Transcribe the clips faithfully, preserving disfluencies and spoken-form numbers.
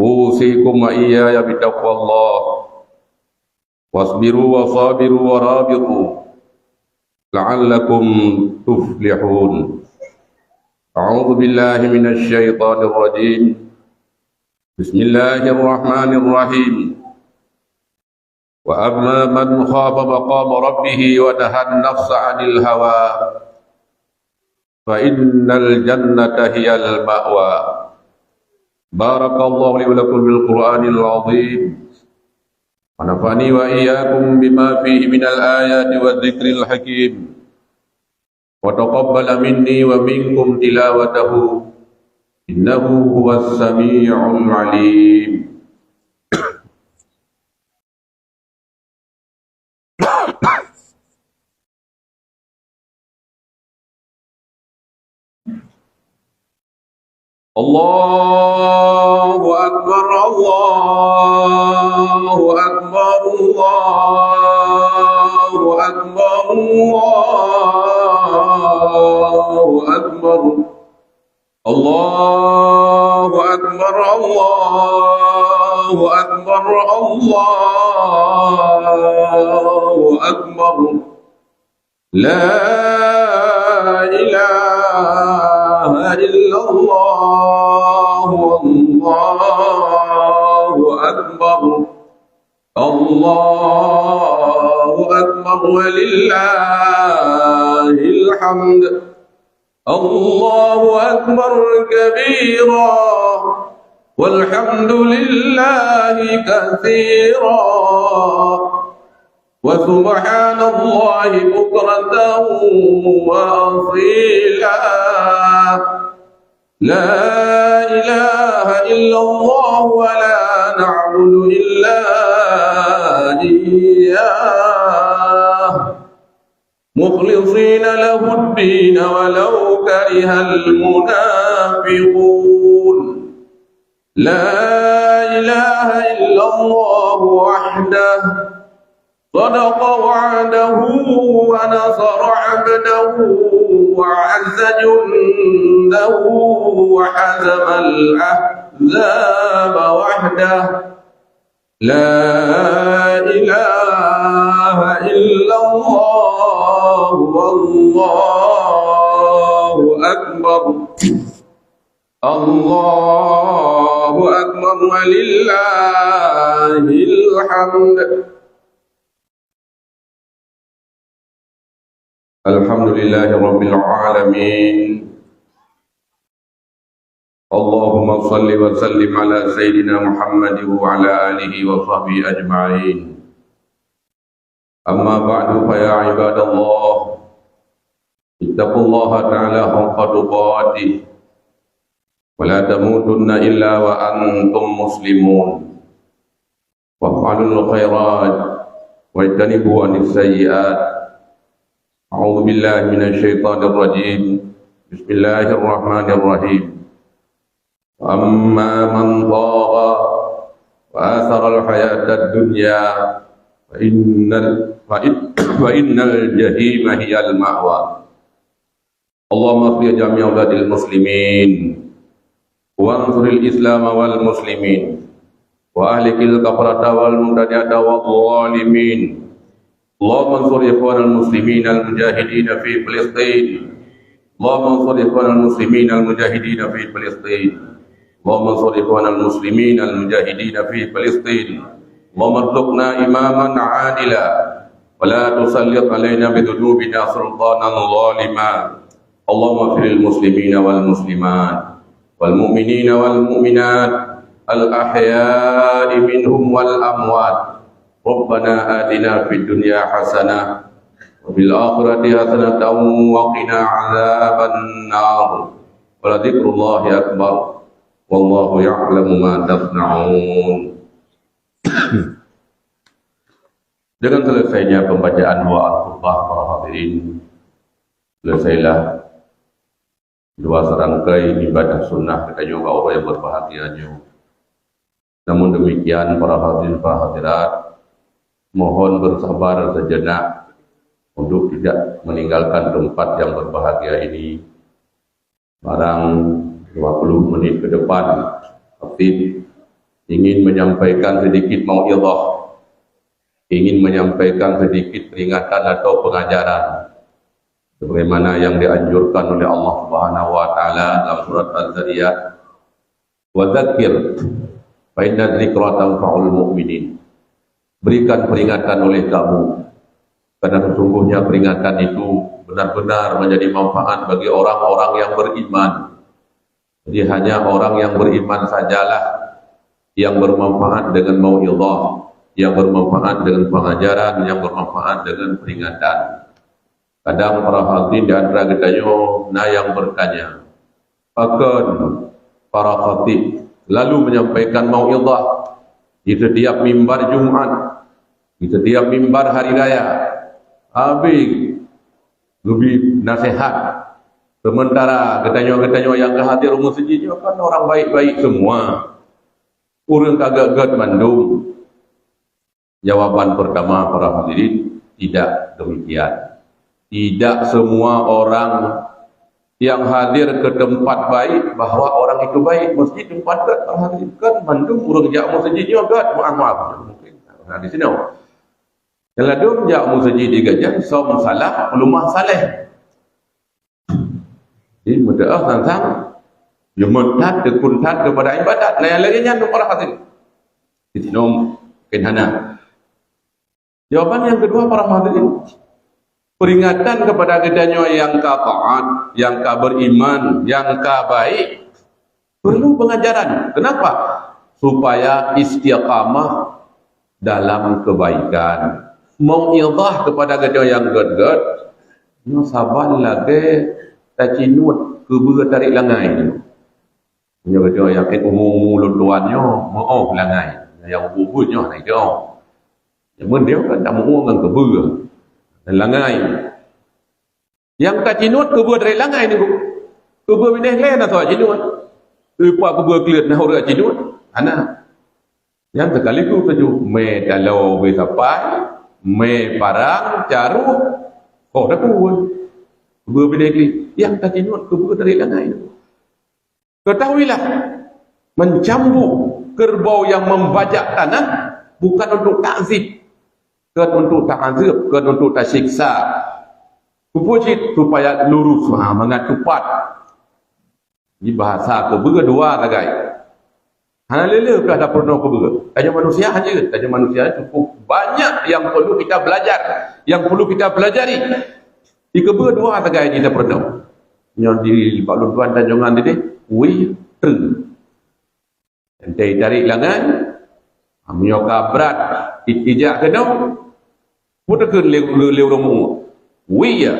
أوصيكم وإياي بتقوى الله. واصبروا وصابروا ورابطوا لعلكم تفلحون. أعوذ بالله من الشيطان الرجيم. بسم الله الرحمن الرحيم. وأما من خاف مقام ربه ونهى النفس عن الهوى فإن الجنة هي المأوى. بارك الله لي ولكم بالقرآن العظيم، ونفعني وإياكم بما فيه من الآيات والذكر الحكيم، وتقبل مني ومنكم تلاوته، إنه هو السميع العليم. الله أكبر، الله أكبر، الله أكبر، الله أكبر. الله أكبر، الله أكبر، الله أكبر. لا إله إلا الله، والله أكبر. الله أكبر ولله الحمد. الله أكبر كبيرا، والحمد لله كثيرا، وسبحان الله بكرة وأصيلا. لا إله إلا الله ولا نعبد إلا إياه، مخلصين له الدين ولو كره المنافقون. لا إله إلا الله وحده، صدق وعده ونصر عبده وأعز جنده وهزم الأحزاب وحده. لا إله إلا الله، والله أكبر. الله أكبر ولله الحمد. الحمد لله رب العالمين. اللهم صل وسلم على سيدنا محمد وعلى آله وصحبه أجمعين. أما بعد، فيا عباد الله، اتقوا الله تعالى حق تقاته، ولا تموتن إلا وأنتم مسلمون، وافعلوا الخيرات، واجتنبوا عن السيئات. أعوذ بالله من الشيطان الرجيم. بسم الله الرحمن الرحيم. وأما من طغى وآثر الحياة الدنيا فإن ال-، فإن، فإن الجحيم هي المأوى. اللهم اغفر جميع ذات المسلمين، وانصر الإسلام والمسلمين، وأهلك الكفرة والمبتدعة والظالمين. اللهم انصر إخوان المسلمين المجاهدين في فلسطين. اللهم انصر إخوان المسلمين المجاهدين في فلسطين. اللهم انصر إخوان المسلمين المجاهدين في فلسطين. اللهم ارزقنا إماما عادلا، ولا تسلط علينا بذنوبنا سلطانا ظالما. اللهم اغفر للمسلمين والمسلمات، والمؤمنين والمؤمنات، الأحياء منهم والأموات. ربنا آتنا في الدنيا حسنة، وفي الآخرة حسنة، وقنا عذاب النار. ولذكر الله أكبر. والله يعلم ما تصنعون. Dengan selesainya pembacaan doa al-khutbah, para hadirin, selesailah dua serangkai ibadah sunnah geutanyoe bak uroe nyang berbahagia nyoe. Namun demikian, para hadirin, para hadirat, mohon bersabar sejenak untuk tidak meninggalkan tempat yang berbahagia ini. Barang dua puluh menit ke depan, khatib ingin menyampaikan sedikit mau'izah, ingin menyampaikan sedikit peringatan atau pengajaran, sebagaimana yang dianjurkan oleh Allah Subhanahu wa Ta'ala dalam surat Az-Zariyat, "Wa dzakir, fa inna dzikra tanfa'ul mu'minin." Berikan peringatan oleh kamu, karena sesungguhnya peringatan itu benar-benar menjadi manfaat bagi orang-orang yang beriman. Jadi, hanya orang yang beriman sajalah yang bermanfaat dengan mau'izah, yang bermanfaat dengan pengajaran, yang bermanfaat dengan peringatan. Kadang para hadirin di antara geutanyoe na yang bertanya, pakon para khatib lalu menyampaikan mau'izah di setiap mimbar Jumat, di setiap mimbar hari raya, habis geubri nasihat. Sementara geutanyoe-geutanyoe nyang ka hadir u meuseujid nyoe kan orang baik-baik semua. Ureuëng ka gét-gét mandum. Jawaban pertama, para hadirin, tidak demikian. Tidak semua orang yang hadir ke tempat baik bahwa orang itu baik. Mesti tempat gét, para hadirin. Kan mandum ureuëng jak meuseujid nyoe gét, maaf-maaf. Mungkin, nah, di sini. Nyang ladum jak meuseujid di gajan, som salah, peuleumah saleh. Jadi, meudoá sang-sang, jeuet that, tekun that kepada ibadat. Nah, nyang lagée nyan para hadirin. Di sinoe mungkin hana. Jawaban yang kedua, para hadirin, peringatan kepada geutanyoe nyang ka taat, nyang ka beriman, nyang ka baik, perlu pengajaran. Kenapa? Supaya istiqamah dalam kebaikan. Mau'izah kepada geutanyoe nyang gét-gét, nyoe saban lagée tacinuet keubeue tarék langai. Nyoe geutanyoe yakin umu-umu lôn tuan nyoe meu'oh langai. Nyang ubu-ubu nyoe hana jeuet. Jameun dia kan tamu'oh ngon keubeue dan langai. Nyang tacinuet keubeue dari langai ni, Bu. Keubeue binéh lé na soe cinuet. Rupa keubeue kleuet na ureuëng cinuet. Hana. Nyang sekaligus tuju, mé taloe beusapai, mé parang, caroh, oh, dah pun. Keubeue binéh kleuet. Nyang tacinuet keubeue dari langai ni. Ketahuilah, mencambuk kerbau yang membajak tanah bukan untuk takzib, bukan untuk ta'azab, bukan untuk tasiksa. Keupeue cit? Supaya lurus, ha, mangat tupat. Di bahasa keubeue dua sagai. Hana lé-lé pih tapeurunoe keubeue. Tanyoe manusia hana, tanyoe manusia cukup banyak yang perlu kita belajar, yang perlu kita pelajari. Di keubeue dua sagai jih tapeurunoe. Nyoe di bak lôn tuan Tanjongan tadi, wi, tre. Entah tarék langai, meunyoe ka brat, i-, ijak keunoe, peue takheun lé, lé, lé ureuëng muet? Wi ya.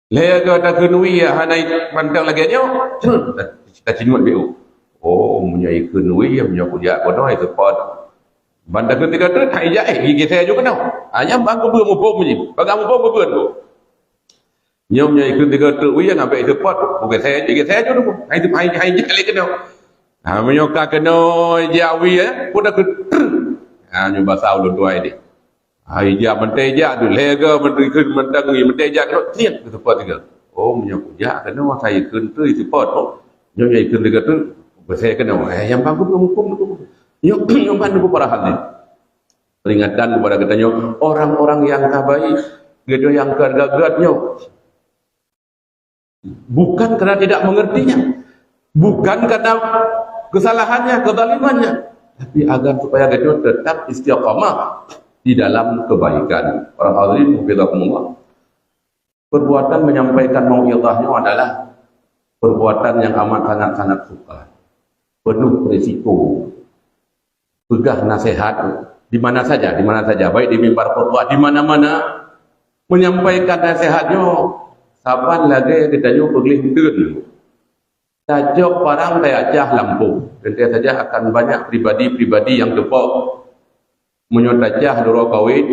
Lhée ka takheun wi ya, hana mantong lagée nyoe, tacinuet biu. Oh, meunyoe ikheun wi ya, meunyoe kujak keunoe, seupôt. Ban takheun tiga treuk, hai jak, eh, gigit saya juga keunoe. Hanya bang keubeue muphom jih, bang muphom keubeue tu. Nyoe, nyoe ikheun tiga treuk wi ya, ngabek seupôt, bukan saya, bukan saya tu. Hai, hai, hai, jak lé keunoe. Ha, meunyoe ka keunoe jak wi ya, peue takheun, tre. Ha, nyoe basa ulôn tuai deh. Ha, ijak mantong ijak tu, lhée ka mantong ikheun mantong wi, mantong ijak keunoe, tiek, seupôt tiga. Oh, meunyoe kujak keunoe, saya ikheun tu, seupôt tu. Nyoe, nyoe ikheun tiga treuk, bukan saya keunoe. Eh, nyang bang keubeue muphom tu. Nyoe, nyoe ban tu para hadirin. Peringatan kepada geutanyoe, orang-orang nyang ka baik, geutanyoe nyang ka gét-gét nyoe. Bukan karena tidak mengertinya, bukan karena kesalahannya, kezalimannya, tapi agar supaya geutanyoe tetap istiqamah di dalam kebaikan. Para hadirin, hafizakumullah. Perbuatan menyampaikan mau'izah nyoe adalah perbuatan yang amat sangat-sangat sukar, penuh risiko. Peugah nasihat di mana saja, di mana saja, baik di mimbar khutbah, di mana-mana, menyampaikan nasihat nyoe saban lagée geutanyoe peugleh uteuen. Tacok parang tayacah lampôh, tentu saja akan banyak pribadi-pribadi yang teupok. Meunyoe tacah duroe kawét,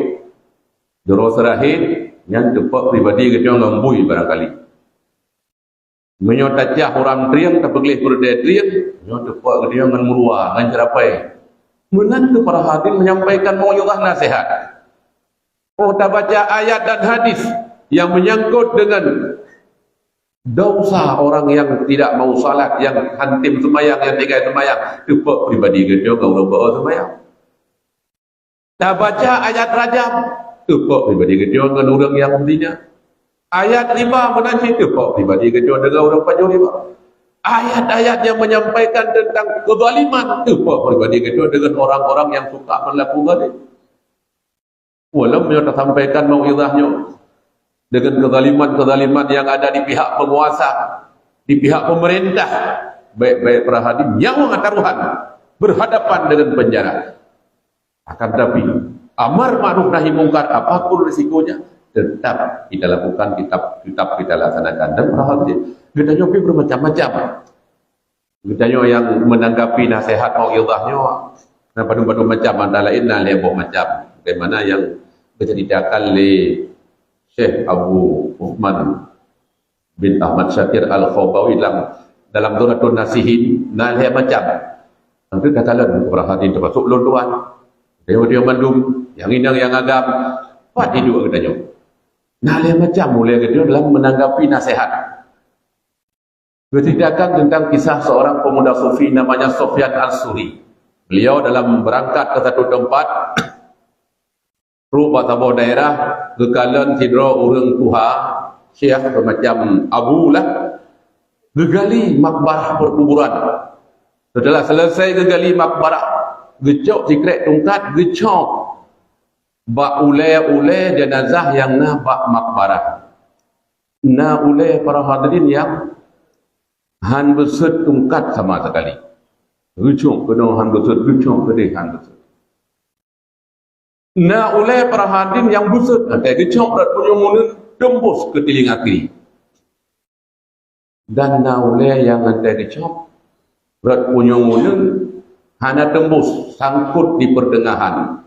duroe seurahét, nyan teupok pribadi geutanyoe ngon bui barangkali. Meunyoe tacah uram trieng, tapeugleh peureudée trieng, nyoe teupok geutanyoe ngon meuruwa, ngon ceurapai. Meunan keuh para hadirin menyampaikan mau'izah nasihat. Oh tabaca ayat dan hadis yang menyangkut dengan Dosa orang yang tidak mau salat, yang hantim seumayang, yang tinggai seumayang, teupok pribadi geutanyoe ngon ureuëng beuo seumayang. Tabaca ayat rajam, teupok pribadi geutanyoe ngon ureuëng yang beuzina. Ayat riba meunan cit, teupok pribadi geutanyoe deungon ureuëng pajoh riba. Ayat-ayat yang menyampaikan tentang kezaliman, teupok pribadi geutanyoe deungon orang-orang yang suka berlaku zalim. Walau nyoe tasampaikan mauizah nyoe dengan kezaliman-kezaliman yang ada di pihak penguasa, di pihak pemerintah, baik-baik para hadirin nyawa taruhan berhadapan dengan penjara. Akan tetapi, amar ma'ruf nahi mungkar, apapun risikonya, tetap kita lakukan, tetap, tetap kita laksanakan. Dan para hadirin, geutanyoe pih bermacam-macam. Geutanyoe nyang menanggapi nasihat mauizah nyoe na padum-padum macam, antara lain na lhèe boh macam. Bagaimana yang diceritakan lé Syekh Abu Uthman bin Ahmad Syakir Al-Khabawi dalam, dalam Durratun Nasihin, na lhèe macam. Nanti kata lôn, para hadirin, termasuk lôn tuan. Geutanyoe mandum, nyang inong nyang agam, pat iduek geutanyoe. Na lhèe macam ulèe geutanyoe dalam menanggapi nasihat. Berceritakan tentang kisah seorang pemuda sufi namanya Sofyan Al-Suri. Beliau dalam berangkat ke satu tempat, trok bak saboh daerah, geukalon sidroe ureuëng tuha, syekh semacam abu lah, geugali makbarah perkuburan. Setelah selesai geugali makbarah, geucok sikrek tungkat, geucok bak ulèe-ulèe jenazah nyang na bak makbarah. Na ulèe, para hadirin, nyang han beuseuet tungkat sama sekali. Geucok keunoe han beuseuet, geucok keudeh han beuseuet. Na ulèe, para hadirin, nyang beuseuet, watèe geucok rot punyueng uneuen teumbus keu tilinga kiri. Dan na ulèe nyang watèe geucok rot punyueng uneuen hana teumbus, sangkot di pertengahan.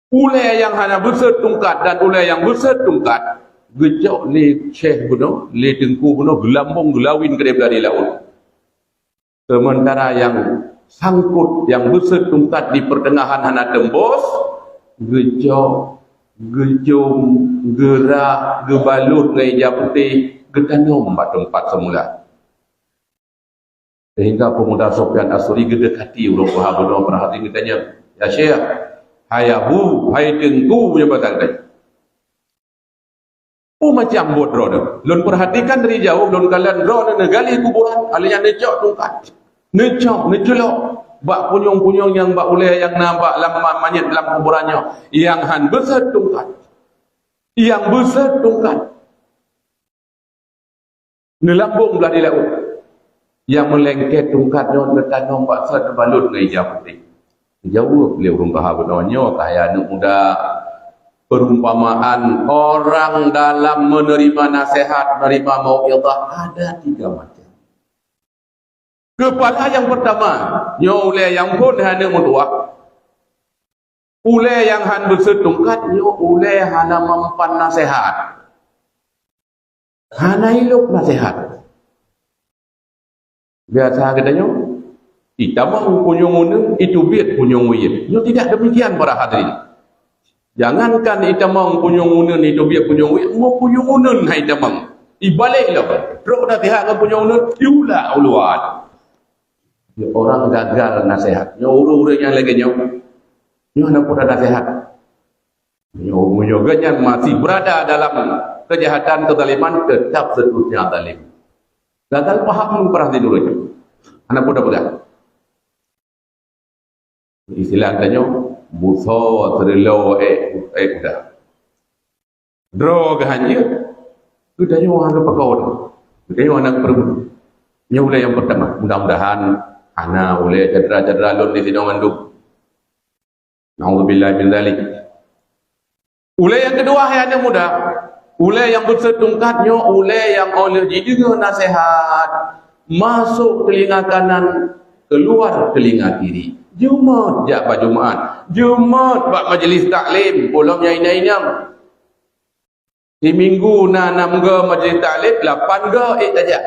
Ulèe nyang hana beuseuet tungkat dan ulèe nyang beuseuet tungkat, geucok lé syekh bunoe, lé teungku bunoe, geulambong geulawin keudéh blah di laôt. Seumeuntara nyang sangkot, nyang beuseuet tungkat di pertengahan hana teumbus, geucok, geucom, geurah, geubalot ngon ija putéh, geutanom bak teumpat seumula. Sehingga pemuda Sofyan As-Suri geudekati ureuëng tuha bunoe, para hadirin, geutanyong, "Ya Syekh, hai Abu, hai Teungku," nyan ba teuntèe. "Peue macam buet droeneuh? Lôn peurhatikan dari jauh, lôn kalon droeneuh neugali kuburan, alèh nyan neucok tungkat, neucok, neuculok bak punyueng-punyueng nyang bak ulèe nyang na bak lam ma-, manyét lam kuburan nyoe, nyang han beuseuet tungkat, nyang beuseuet tungkat." Neulambong blah di laôt. Nyang meulengket tungkat nyoe neutanom bak sot, neubalot ngon ija putéh. Jaweueb lé ureuëng tuha bunoe, "Nyoe keuh hai aneuk muda, perumpamaan orang dalam menerima nasihat, menerima mauizah ada tiga macam. Keupala nyang peurtama, nyoe ulèe nyang phon hai aneuk meutuah. Ulèe nyang han beuseuet tungkat, nyoe ulèe hana mampan nasihat." Hana ilok nasihat. Biasa geutanyoe, itamong punyueng uneuen, iteubiet punyueng uyép. Nyoe tidak demikian, para hadirin. Jangankan itamong punyueng uneuen, iteubiet punyueng uyép, meu punyueng uneuen hai itamong. Ibalek lom. Trok nasihat ngon punyueng uneuen, iulak u luwa. Nyoe orang gagal nasihat. Nyoe ureuëng-ureuëng nyang lagèe nyoe, nyoe hana peue nasihat. Meunyoe, meunyoe geuhnyan masih berada dalam kejahatan, kezaliman, tetap seterusnya zalim. Gagal paham, para hadirin. Hana peue tapeugah. Istilah geutanyoe, busoe seureuloe ék, ék kuda. Droe geuhanjeuet, geutanyoe hana pakon. Geutanyoe hana peureubut. Nyoe ulèe nyang peurtama. Mudah-mudahan hana ulèe syedara-syedara lôn di sinoe mandum. Naudzubillah min dzalik. Ulèe nyang keudua, hai aneuk muda, ulèe nyang beuseuet tungkat nyoe, ulèe nyang óh lheueh jideungoe naseuhat, masôk teulinga kanan, keuluar teulinga kiri. Jeuet jak bak Jumat, jeuet bak majlis taklim, peulom nyang inong-inong. Siminggu na nam go majlis taklim, lapan go ék tajak.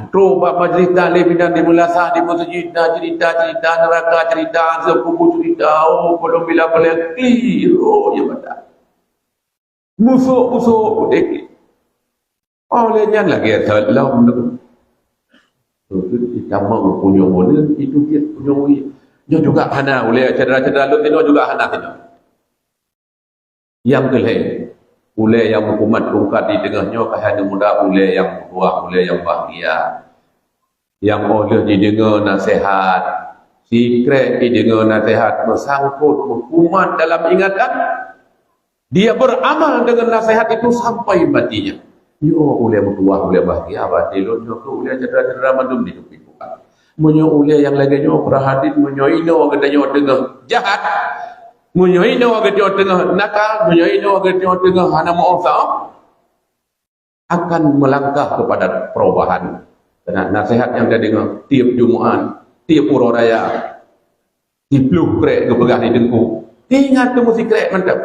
Trok bak majlis taklim inan di meulasah, di meuseujid, na cerita-cerita neuraka, cerita azab kubur, cerita, oh, padum bila peuleukli, oh, ya mata. Musôk-musôk udép. Oh, lé nyan lagée that lom tu. Itu tamong punyueng ulôn, itu jeuet punyueng ulôn. Nyoe juga hana ulée syedara-syedara lôn tinoe juga hana tinoe. Nyang keulhée, ulée nyang meukumat tungkat di teungoh nyoe ka hana muda ulée nyang meutuah, ulée nyang bahgia. Nyang óh lheueh jideungoe naseuhat, sikrek jideungoe naseuhat meusangkot meukumat dalam ingatan, dia beramal dengan nasihat itu sampai matinya. Nyoe ulée meutuah, ulée bahgia, bak lôn nyoe keuh ulée syedara-syedara mandum di teumpat. Meunyoe ulée nyang lagée nyoe, para hadirin, meunyoe inoe geutanyoe teungoh jahat, meunyoe inoe geutanyoe teungoh nakal, meunyoe inoe geutanyoe teungoh hana meuosa, akan melangkah kepada perubahan. Karena nasihat nyang tadeungoe tiep Jumat, tiep uroe raya, siploh krek geupeugah di teungku, ingat teumeusikrek mantap.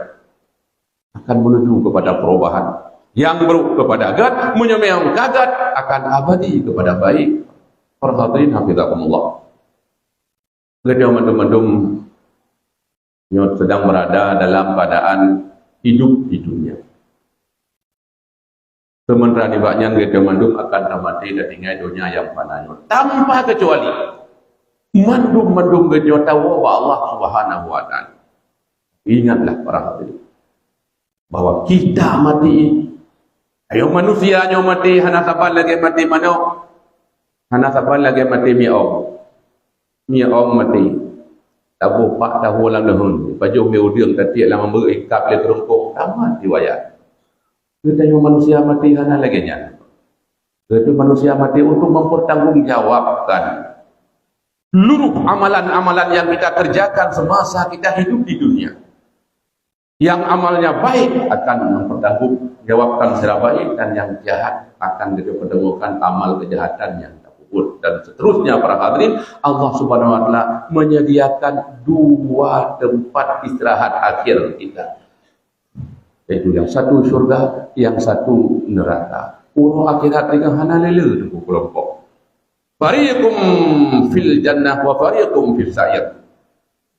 Akan menuju kepada perubahan. Nyang buruk kepada gét, meunyoe nyang ka gét akan abadi kepada baik. Para hadirin hafizakumullah. Geutanyoe mandum-mandum nyoe sedang berada dalam keadaan hidup di dunia. Sementara nibak nyan geutanyoe mandum akan tamaté dan tinggai donya nyang fana nyoe tanpa kecuali. Mandum-mandum geutanyoe tawoe bak Allah Subhanahu wa Taala. Ingatlah para hadirin bahwa kita mati. Ayo manusia nyoe mati hana saban lagée mati manok, hana saban lagée mati miong. Miong mati. Taboh pak tahu lam leuheun, pajoh mi udeueng tatiek lam ambeuek ikab lé keurungkong, tamat riwayat. Geutanyoe manusia mati hana lagée nyan. Geutanyoe manusia mati untuk mempertanggungjawabkan seluruh amalan-amalan yang kita kerjakan semasa kita hidup di dunia. Yang amalnya baik akan mempertanggungjawabkan secara baik, dan yang jahat akan dipertemukan amal kejahatan yang terpuput, dan seterusnya. Para hadirin, Allah Subhanahu wa Taala menyediakan dua tempat istirahat akhir kita. Itu yang satu syurga, yang satu neraka. Uroe akhirat nyoe hana lé le teungku kelompok. Fariqum fil jannah wa fariqum fis sa'ir.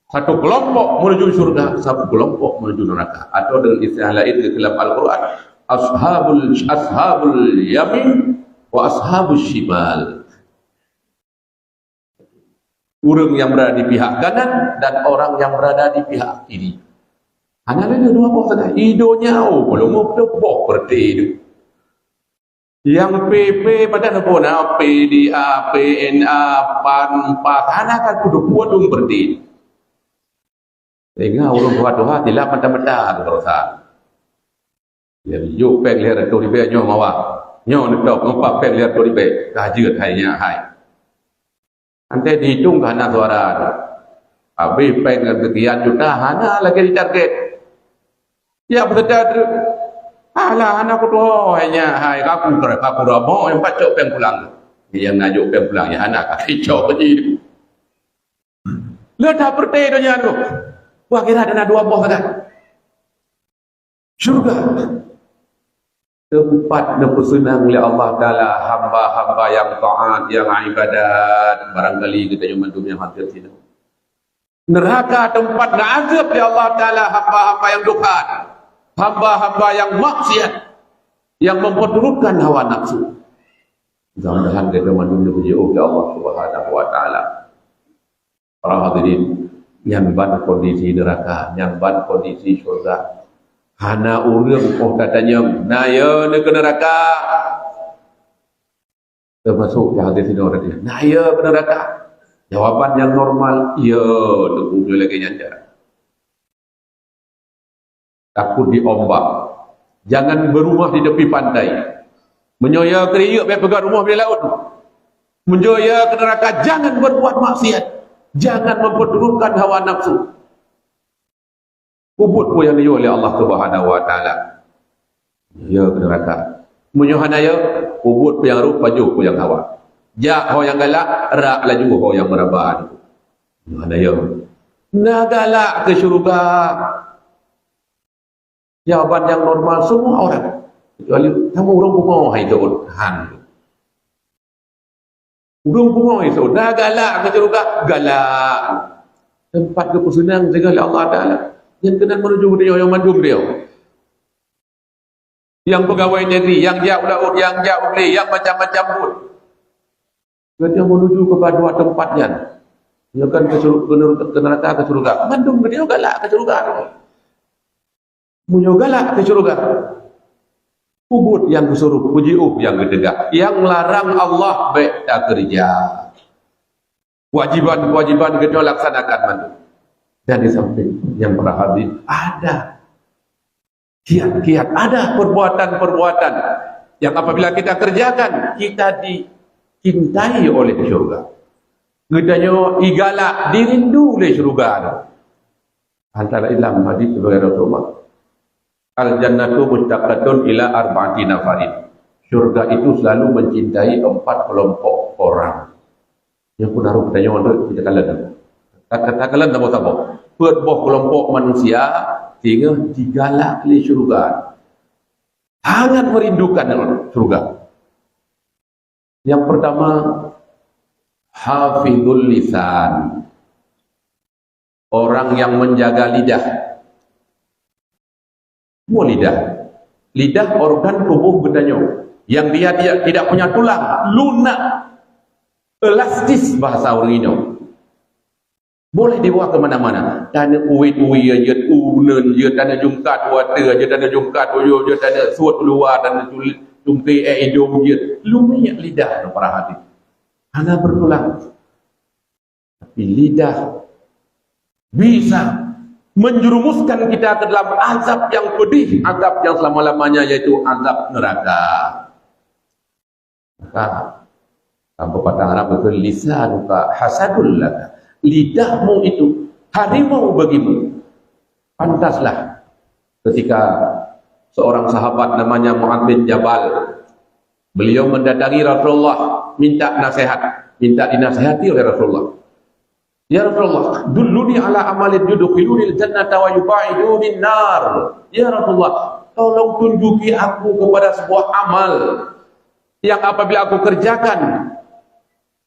Satu kelompok menuju syurga, satu kelompok menuju neraka. Atau dengan istilah lain di dalam Al-Quran, ashabul ashabul yamin wa ashabus shimal. Ureuëng yang berada di pihak kanan dan orang yang berada di pihak kiri. Hana lé dua boh sagai. Ido nyawa belum boh berarti itu. Yang P P pada pun A, P D A, P N A, PAN, PAS, hana kan kudu buat dum berarti. Sehingga ureuëng tuha-tuha silap mata-mata tu barosa. Jadi, jok péng lhèe reutôh ribèe nyoe mawah. Nyoe neutôb ngon pat péng lhèe reutôh ribèe. Ka jeuet hai nyak hai. Anté dihitông ka hana suara tu. Habéh péng ngon seukian juta hana lagèe ditarget. Ya, beutôi tu. Alah, hana kutuho hai nyak hai, kaku keu kaku ramoe nyang pat cok péng pulang. Nyang na jok péng pulang nyan hana ka cok jih. Le that peureuté donya nyoe. Wah, kira na dua boh sagai. Syurga. Teumpat neupeuseunang lé Allah Taala hamba-hamba nyang taat, nyang ibadat. Barangkali geutanyoe mandum nyang hadir sinoe. Neuraka teumpat neuazab lé Allah Taala hamba-hamba nyang dukhan, hamba-hamba nyang maksiat, nyang memperturutkan hawa nafsu. Mudah-mudahan geutanyoe mandum neujiôh lé Allah Subhanahu wa Taala. Para hadirin, nyan ban kondisi neuraka, nyan ban kondisi syurga. Hana ureuëng poh tatanyong, "Na yo neukeu neuraka?" Teumasok nyang hadis sinoe tadi, "Na yo keu neuraka?" Jawaban nyang normal, "Yo, teungku, nyoe lagèe nyan cara." Takut di ombak. Jangan berumah di tepi pantai. Meunyoe ya keu riyek, bèk peugah rumoh di laôt. Meunyoe ya keu neuraka, jangan berbuat maksiat. Jangan memperturutkan hawa nafsu. Peubuet peue nyang jiyue lé Allah Subhanahu wa Taala. Ya keu neuraka. Meunyoe hana ya, peubuet peue nyang rhot, pajoh peue nyang hawa. Jak ho nyang galak, rak laju ho nyang meuraba. Hana ya. Na galak keu syeuruga. Jawaban nyang normal semua orang. Kecuali kamu ureuëng pungo hai teuôt. Han. Ureuëng pungo hai teuôt. Na galak keu syeuruga, galak. Teumpat geupeuseunang tinggai lé Allah Taala. Nyan keunan menuju di nyang mandum dia. Nyang peugawai negeri, nyang jak u laôt, nyang jak u glé, nyang macam-macam buet. Geutanyoe menuju kepada dua tempat nyan. Nyoe kan ke syur-, ke ner-, ke neraka, ke syurga. Mandum geutanyoe galak ke syurga. Meunyoe galak ke syurga, peubuet nyang geusuruh, peujiôh nyang geuteugah. Nyang larang Allah bèk takeureuja. Kewajiban-kewajiban geutanyoe laksanakan mandum. Dan di samping nyang para hadirin, ada kiat-kiat, ada perbuatan-perbuatan yang apabila kita kerjakan, kita dicintai oleh syurga. Geutanyoe igalak, dirindu lé syurga. Antara laén lam hadis sebagai Rasulullah, "Al-jannatu musytaqatun ila arba'ati nafarin." Syurga itu selalu mencintai empat kelompok orang. Nyang pun harôh geutanyoe tu kita kalon. Kata-kata kalon saboh-saboh. Peuet boh kelompok manusia sehingga digalak lé syurga. Sangat merindukan syurga. Yang pertama, hafizul lisan. Orang yang menjaga lidah. Peue lidah? Lidah organ tubuh geutanyoe yang dia, dia tidak punya tulang, lunak, elastis bahasa ureueng inong. Boleh dibawa ke mana-mana. Taneuk uwit-uwie jeuet, uneun jeuet, taneuk jungkat u ateueh jeuet, taneuk jungkat u yue jeuet, taneuk suet u luwa, taneuk cul-, cungké ék idông jeuet. Lumiek lidah, para hadirin. Hana bertulang. Tapi lidah bisa menjerumuskan kita ke dalam azab yang pedih, azab yang selama-lamanya, yaitu azab neraka. Maka, dalam pepatah Arab itu, "Lisanuka hasadul laka." Lidahmu itu harimau bagimu. Pantaslah ketika seorang sahabat namanya Mu'adz bin Jabal, beliau mendatangi Rasulullah, minta nasihat, minta dinasihati oleh Rasulullah. "Ya Rasulullah, dulluni ala amalin yudkhilunil jannata wa yubaidunin nar." "Ya Rasulullah, tolong tunjuki aku kepada sebuah amal yang apabila aku kerjakan,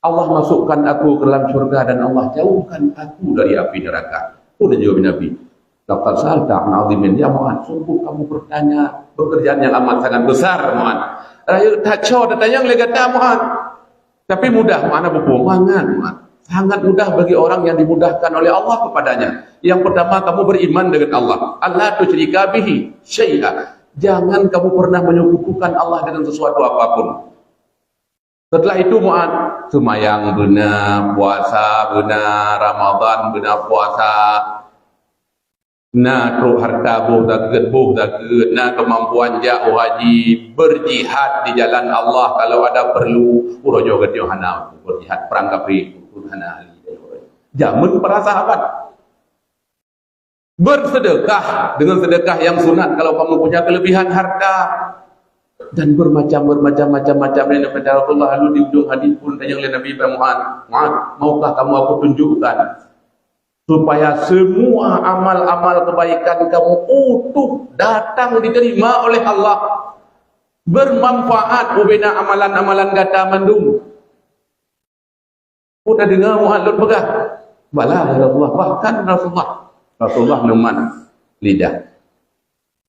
Allah masukkan aku ke dalam syurga dan Allah jauhkan aku dari api neraka." Peue jaweueb Nabi? "Laqad sa'alta an 'azimin, ya Mu'adz, sungguh kamu bertanya pekerjaan yang amat sangat besar, Mu'adz." Rayeuk that soe tatanyong lé gata, Mu'adz. Tapi mudah, makna buku, mangat, mangat. Sangat mudah bagi orang yang dimudahkan oleh Allah kepadanya. Yang pertama, kamu beriman dengan Allah. "Alla tusyrika bihi syai'a." Jangan kamu pernah menyekutukan Allah dengan sesuatu apapun. Setelah itu, Mu'adz, seumayang beuna, puasa beuna, Ramadan beuna, puasa. Na trok harta boh zakeuet, boh zakeuet, na keumampuan jak u haji, berjihad di jalan Allah kalau ada perlu. Uroe nyoe geutanyoe hana berjihad, perang kafé pun hana ahli. Jameun para sahabat. Bersedekah dengan sedekah yang sunat kalau kamu punya kelebihan harta. Dan bermacam, bermacam, macam-macam lain daripada Rasulullah. Lalu di ujung hadis pun tanyong lé Nabi bak Mu'adz, "Mu'adz, maukah kamu aku tunjukkan supaya semua amal-amal kebaikan kamu utuh datang diterima oleh Allah, bermanfaat ubena amalan-amalan gata mandum?" Peue tadeungoe Mu'adz lôn peugah? "Bala, ya Rasulullah." Bahkan Rasulullah, Rasulullah neumat lidah.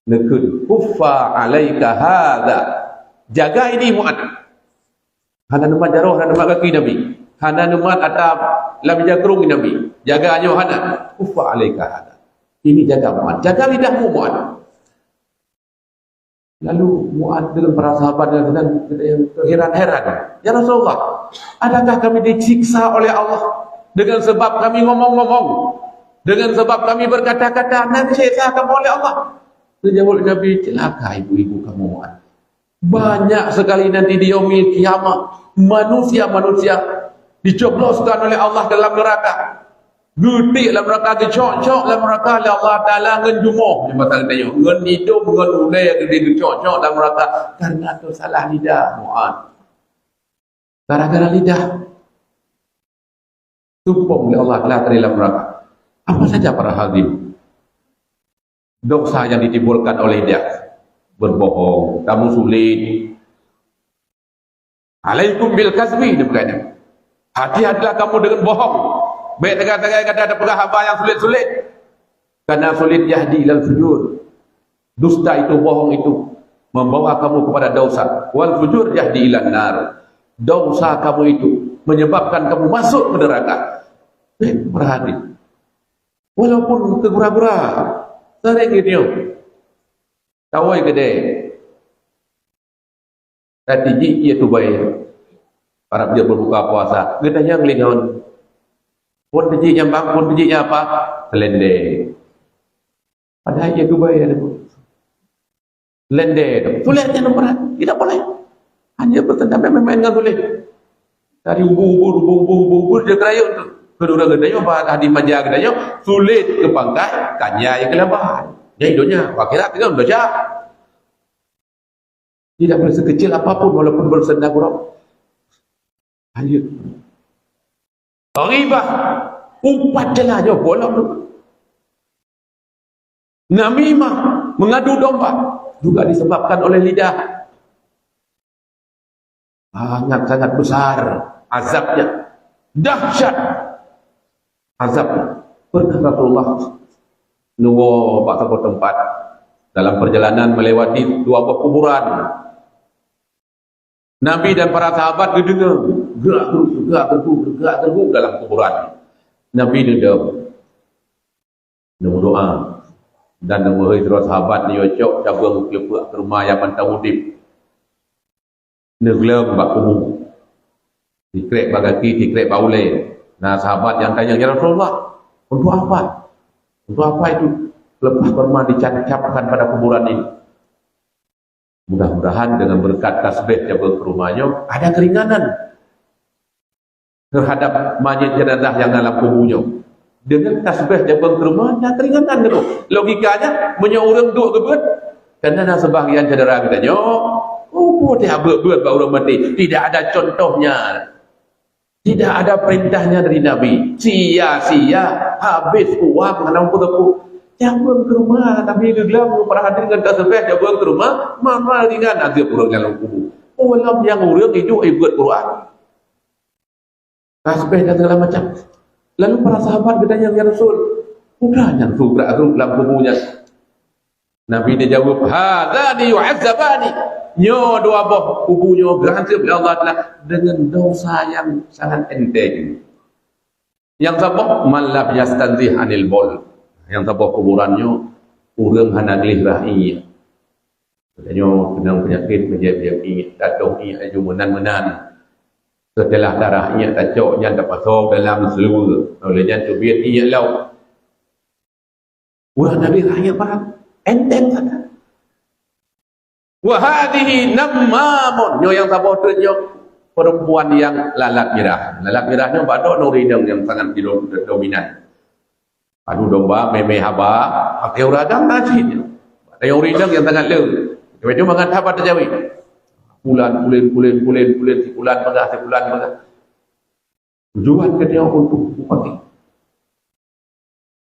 Neukheun, "Kuffa alaika hadza." Jaga ini, Mu'adz. Hana neumat jaroe, hana neumat gaki Nabi. Hana neumat ata lam ija krueng Nabi. Jaga nyoe hana. "Kuffa alaika hadza." Ini jaga, Mu'adz. Jaga lidahmu, Mu'adz. Lalu Mu'adz dengan para sahabat yang, yang terheran-heran, "Ya Rasulullah, adakah kami disiksa oleh Allah dengan sebab kami ngomong-ngomong? Dengan sebab kami berkata-kata, na disiksa kamu oleh Allah?" Geujaweueb Nabi, "Celaka ibu-ibu kamu, Mu'adz. Banyak sekali nanti di yaumil qiyamah manusia-manusia dicobloskan oleh Allah dalam neraka. Geutiek lam neraka, geucok-cok lam neraka lé Allah Taala ngon jumoh di masa geutanyoe, ngon idông, ngon ulèe geutanyoe geucok-cok lam neraka karena teusalah lidah, Mu'adz." Gara-gara lidah. Tumpông lé Allah Taala dari dalam neraka. Apa saja para hadirin? Dosa yang ditimbulkan oleh lidah. Berbohong, tamusulet. "Alaikum bil kazmi," dia berkata. "Hati-hatilah kamu dengan bohong. Bèk sagai-sagai gata tapeugah haba nyang sulet-sulet. Karena sulet yahdi ilal fujur." Dusta itu, bohong itu, membawa kamu kepada dosa. Wal fujur yahdi ilan nar. Dosa kamu itu menyebabkan kamu masuk ke neraka. Eh, perhati. Walaupun kegura-gura, sering gitu. Tawai gede. Tapi jih ia tubai. Para dia berbuka puasa. Geutanyoe lingon. Pun biji nyang bang, pun biji nyang apa? Selendang. Padahal ia tubai ada. Selendang tu. Tulis je nomor. Tidak boleh. Hanya bertentang main-main dengan tulis. Dari ubur-ubur, ubur-ubur, ubur-ubur, dia kerayuk tu. Kedua geutanyoe, bah, di meja geutanyoe, sulit ke pangkai, kanya yang kelabahan. Jadi, dunia, akhirat tinggal belajar. Tidak boleh sekecil apapun, walaupun bersenda gurau. Lanjut. Ghibah, umpat celah nyoe, bolong tu. Namimah, mengadu domba, juga disebabkan oleh lidah. Sangat-sangat besar azabnya. Dahsyat azabnya. Pernah Rasulullah neuwoe bak saboh teumpat, dalam perjalanan melewati dua boh kuburan. Nabi dan para sahabat geudeungoe, gerak-geruh, gerak-geruh, gerak-geruh dalam kuburan. Nabi neudong, neumeudoa, dan neumeuhôi sidroe sahabat, "Nyoe cok cabeueng keuleupeuek keurma nyang mantong udeb." Neugleueng bak kubu. Sikrek bak gaki, sikrek bak ulée. Na sahabat nyang tanyong, "Ya Rasulullah, untuk apa? Untuk apa itu pelepah kurma dicampakkan pada kuburan ini?" Mudah-mudahan dengan berkat tasbih cabeueng keurma nyoe ada keringanan terhadap mayit jenazah nyang dalam kubu nyoe. Dengan tasbih cabeueng keurma, na keringanan tu. Logikanya, meunyoe ureuëng duek geubeuet, karena na sebahagian syedara geutanyoe, oh, peue teuh beuet-beuet bak ureuëng maté. Tidak ada contohnya. Tidak ada perintahnya dari Nabi. Sia-sia, habis uang, hana peue-peue. Cabeueng keurma, Nabi geugleueng, para hadirin, ngon tasbih, cabeueng keurma, maka ringan azab ureuëng dalam kubu. Ulôn nyang ureuëng iduek ibeuet Quran. Tasbih dan segala macam. Lalu para sahabat geutanyong, "Ya Rasul, peue nyan su gerak-geruh lam kubu nyan?" Nabi neujaweueb, "Hadzani yu'adzabani." Nyoe dua boh kubu nyoe geuazab lé Allah Taala dengan dosa nyang sangat enteng. Nyang saboh, "Man lam yastanzih anil bawl." Nyang saboh kuburan nyoe, ureuëng hana gleh rah iék. Geutanyoe keunong peunyakét meujeuet-jeuet iék, tatoh iék laju meunan-meunan. Seuteulah darah iék tacok nyan tapasoe dalam seuleuweue, óh lheueh nyan teubiet iék lom. Ureuëng Nabi rakyat pahat, enteng saja. "Wa hadhihi nammamun." Nyoe nyang saboh treuk nyoe, perempuan nyang lalat mirah. Lalat mirah nyoe bak droeneuh ureuëng inong nyang sangat dido-, dominan. Adu domba, mé-mé haba, pakai ureuëng agam na cit. Pakai ureuëng inong nyang sangat le. Cuma-cuma mangat haba teujawi. Pulan, pulen, pulen, pulen, pulen, si pulan peugah, si pulan peugah. Tujuan geutanyoe untuk bupati.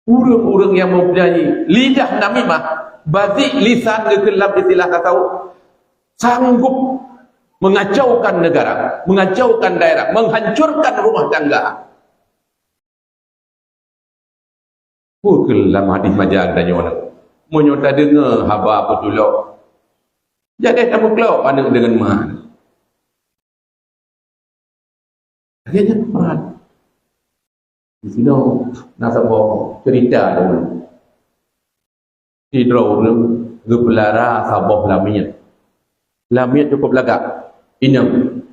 Ureuëng-ureuëng nyang mempunyai lidah namimah, bazik lisan geukheun lam istilah tasawuf, sanggup mengacaukan negara, mengacaukan daerah, menghancurkan rumah tangga. Peue kheun lam hadis maja geutanyoe nyoe? Meunyoe tadeungoe haba peutulok, jadeh tameuklok aneuëk deungon ma. Lagée nyan peurat. Di sinoe na saboh cerita dulu. Sidroe ureuëng geupeulara saboh lamiet. Lamiet cukup lagak, inong.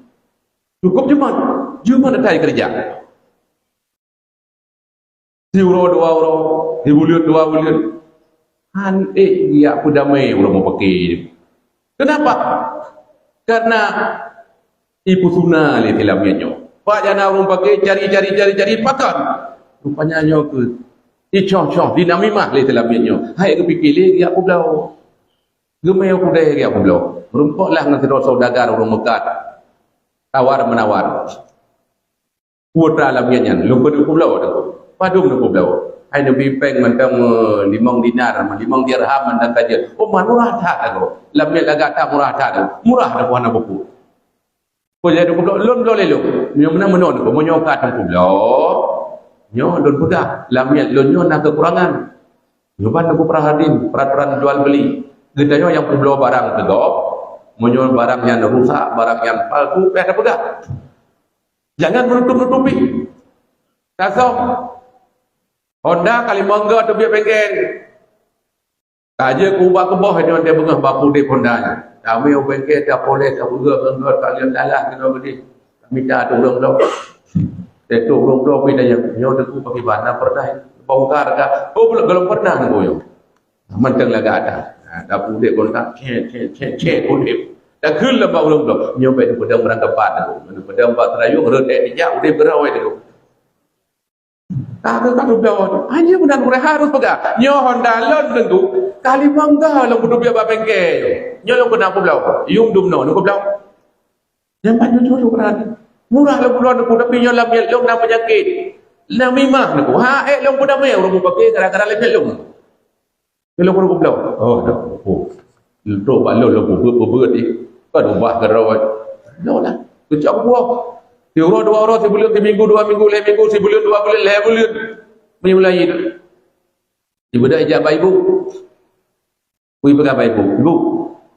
Cukup jumat, jumat ata keureuja. Siuroe dua uroe, sibuleuen dua buleuen. Han ék geujak peudamé ureuëng mupaki. Kenapa? Karena ipeusuna lé si lamiet nyoe. Bak jana ureuëng mupaki cari, cari, cari, cari, pakon. Rupanya nyoe keuh icoh-coh, dinamimah lé si lamiet nyoe. Hai geupike lé geujak peubloe. Geumé u keudè geujak peubloe. Meurumpok lah ngon sidroe saudagar ureuëng Meukah. Tawar meunawar. Putra lamiet nyan, lôn keuneuk peubloe Teungku. Padum lôn peubloe? Hai neubi péng mantong, eh, limong dinar, limong dirham mantong ka jeuet. Oh, man murah that Teungku. Lamiet lagak that murah that Teungku. Murah Teungku hana buku. Peue jadi peubloe? Lôn bloe lé lôn. Nyoe meunan meunan Teungku. Meunyoe ka Teungku bloe, nyoe lôn peugah, lamiet lôn nyoe na keukurangan. Nyoe ban Teungku peurhatikan peraturan jual beli. Geutanyoe nyang peubloe barang teugob, meunyoe barang nyan rusak, barang nyan palsu, payah tapeugah. Jangan menutup-nutupi. Tasok. Honda ka limong go teubiet bengkel. Ka jeuet keu ubat keuboh nyoe, dia beungoh bak udeb Honda nyan. Tamé u bengkel, tapoles, tapeugah ngon gét, kalian dalah keunoe geudeh. Mita ateueh ureueng bloe. Teutuek ureueng bloe pi tanyong, "Nyoe teungku pakriban, na pernah bongkar kah?" "Oh, belum, belum pernah, Teungku, nyoe." Mantong lagak that. Ha, tapeudeb kontak, cek, cek, cek, cek, udeb. Takheun lom bak ureueng bloe, "Nyoe bèk neupeudong barang keupat, Teungku. Neupeudong bak seurayong, rhot èk tijak, udeb keudroe, Teungku." Ka, ka, ka, ka, bloe. Hanya meunan ureueng harus peugah, "Nyoe Honda lôn, Teungku. Ka limong go lôn peuteubiet bak bengkel. Nyoe lôn keuneuk peubloe. Yum dum noe, lôn peubloe." Nyang ban jujur lôn peurani. Murah lôn peubloe, Teungku, tapi nyoe lam miet lôn na peunyakét. Namimah, Teungku. Ha, ék lôn peudamé ureueng mubagi gara-gara lam miet lôn. Lôn peubloe. Oh, dah. Oh. Lôn bak lôn, lôn peubeuet-peubeuet jih. Kan ubah keudroe. Lôn lah. Keucok buah. Siuroe dua uroe, sibuleuen, siminggu dua minggu, lhèe minggu, sibuleuen dua buleuen, lhèe buleuen. Meunyoe mulai tu. Ibu dah ijak bak ibu. Kui peugah bak ibu, "Ibu,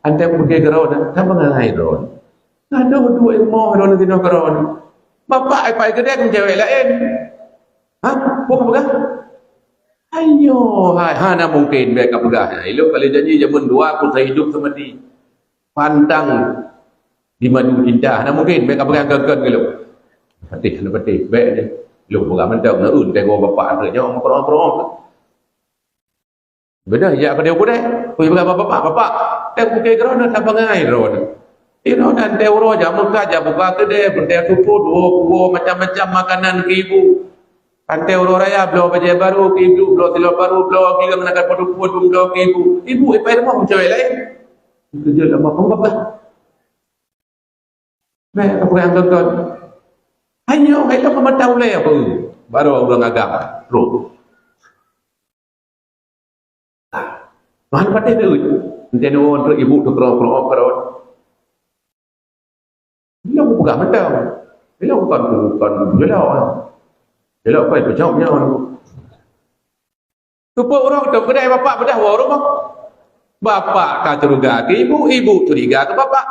antai kupeugah keudroe na, ka bangai droe. Adoh duek rumoh droe sinoe keudroe na. Bapak ai pai keudeh ngon cewek laén." "Hah? Peue ka peugah?" "Ayo, hai, hana mungken bèk ka peugah. Ilôn kali janji jameun dua ku seuhidup seumati. Pantang dimadu cinta. Hana mungken bèk ka peugah kon-kon ngon lôn." "Patéh, hana patéh. Bèk je. Lôn peugah mantong, na eu teugoe bapak anteuk nyoe meukeurong-keurong." Beudôh jak keudeh u keudè. Kui peugah bak bapak, "Bapak, teuh pike keudroe na, sabangai droe na. Droe na teuh uroe jak meukat, jak buka keudè, beuteuh supôt, woe kuwoe, macam-macam makanan keu ibu. Tantée uroe raya, bloe bajée barô keu ibu, bloe silop barô, bloe gireung nangkat padum pue, bloe keu ibu. Ibu ipai rumoh meucewek laén." Keujeuet lam apui, "Bapak, bèk ka peugah kon-kon. Hai nyoe, hai lôn peumata ulée apa?" Barô ureueng agam trok. Tuhan patéh deuh. Entah nyoe treuk ibu teukeurong-keurong keurot. Ilôn peugah mantong. Ilôn kon, kon jelok. Jelok kon peucok nyoe. Teupeu uroe teuh keudai bapak beudah woe rumoh. Bapak ka curiga keu ibu, ibu curiga keu bapak.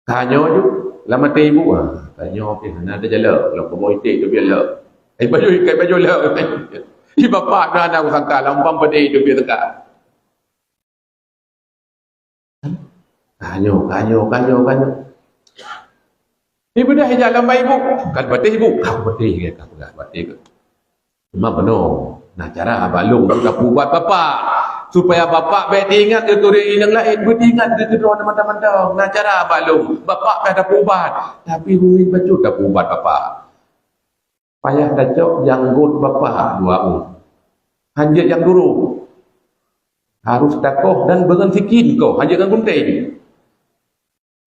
Tanyoe ju lam até ibu, "Ah, tanyoe pih hana teujalok, lom kuboh iték teubiet lom. Ai bajôh ikai bajôh lom." Di bapak na, na sangka lam pam pedé teubiet teuka. Tanyoe, tanyoe, tanyoe, tanyoe. Ibu dah ijak lam bak ibu, "Ka patéh ibu?" "Ka patéh," ka peugah, "patéh." Cuma bunoe, na cara bak lôn tapeuubat bapak. Supaya bapak bèk teuingat keu ureueng nyang laén, beuteuingat keu droeneuh mantong-mantong. Na cara bak lôn, bapak payah tapeuubat. Tapi ureueng bacut tapeuubat bapak. Payah tacok janggot bapak dua ueh. Hanjeuet nyang durôk. Harôh takoh dan beungon sikin koh, hanjeuet ngon gunting.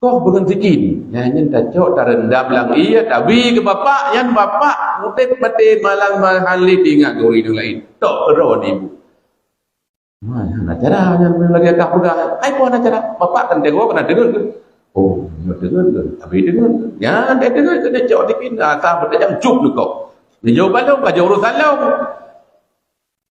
Koh beungon sikin. Nyan, nyan tacok, tarendam lam ié, tabi keu bapak, nyan bapak udép maté malam hana lé teuingat keu ureueng nyang laén. Tok keudroe ibu. Nah, na cara nyan lagèe ka peugah. Ai peue na cara? Bapak kan teugoe keunan deungon keu. Oh, nyoe deungon keu. Tabi deungon keu. Nyan deh deungon keu, cok sikin, asa beutajam cuk leukoh. Neujok balong ka jeuet urosan lom.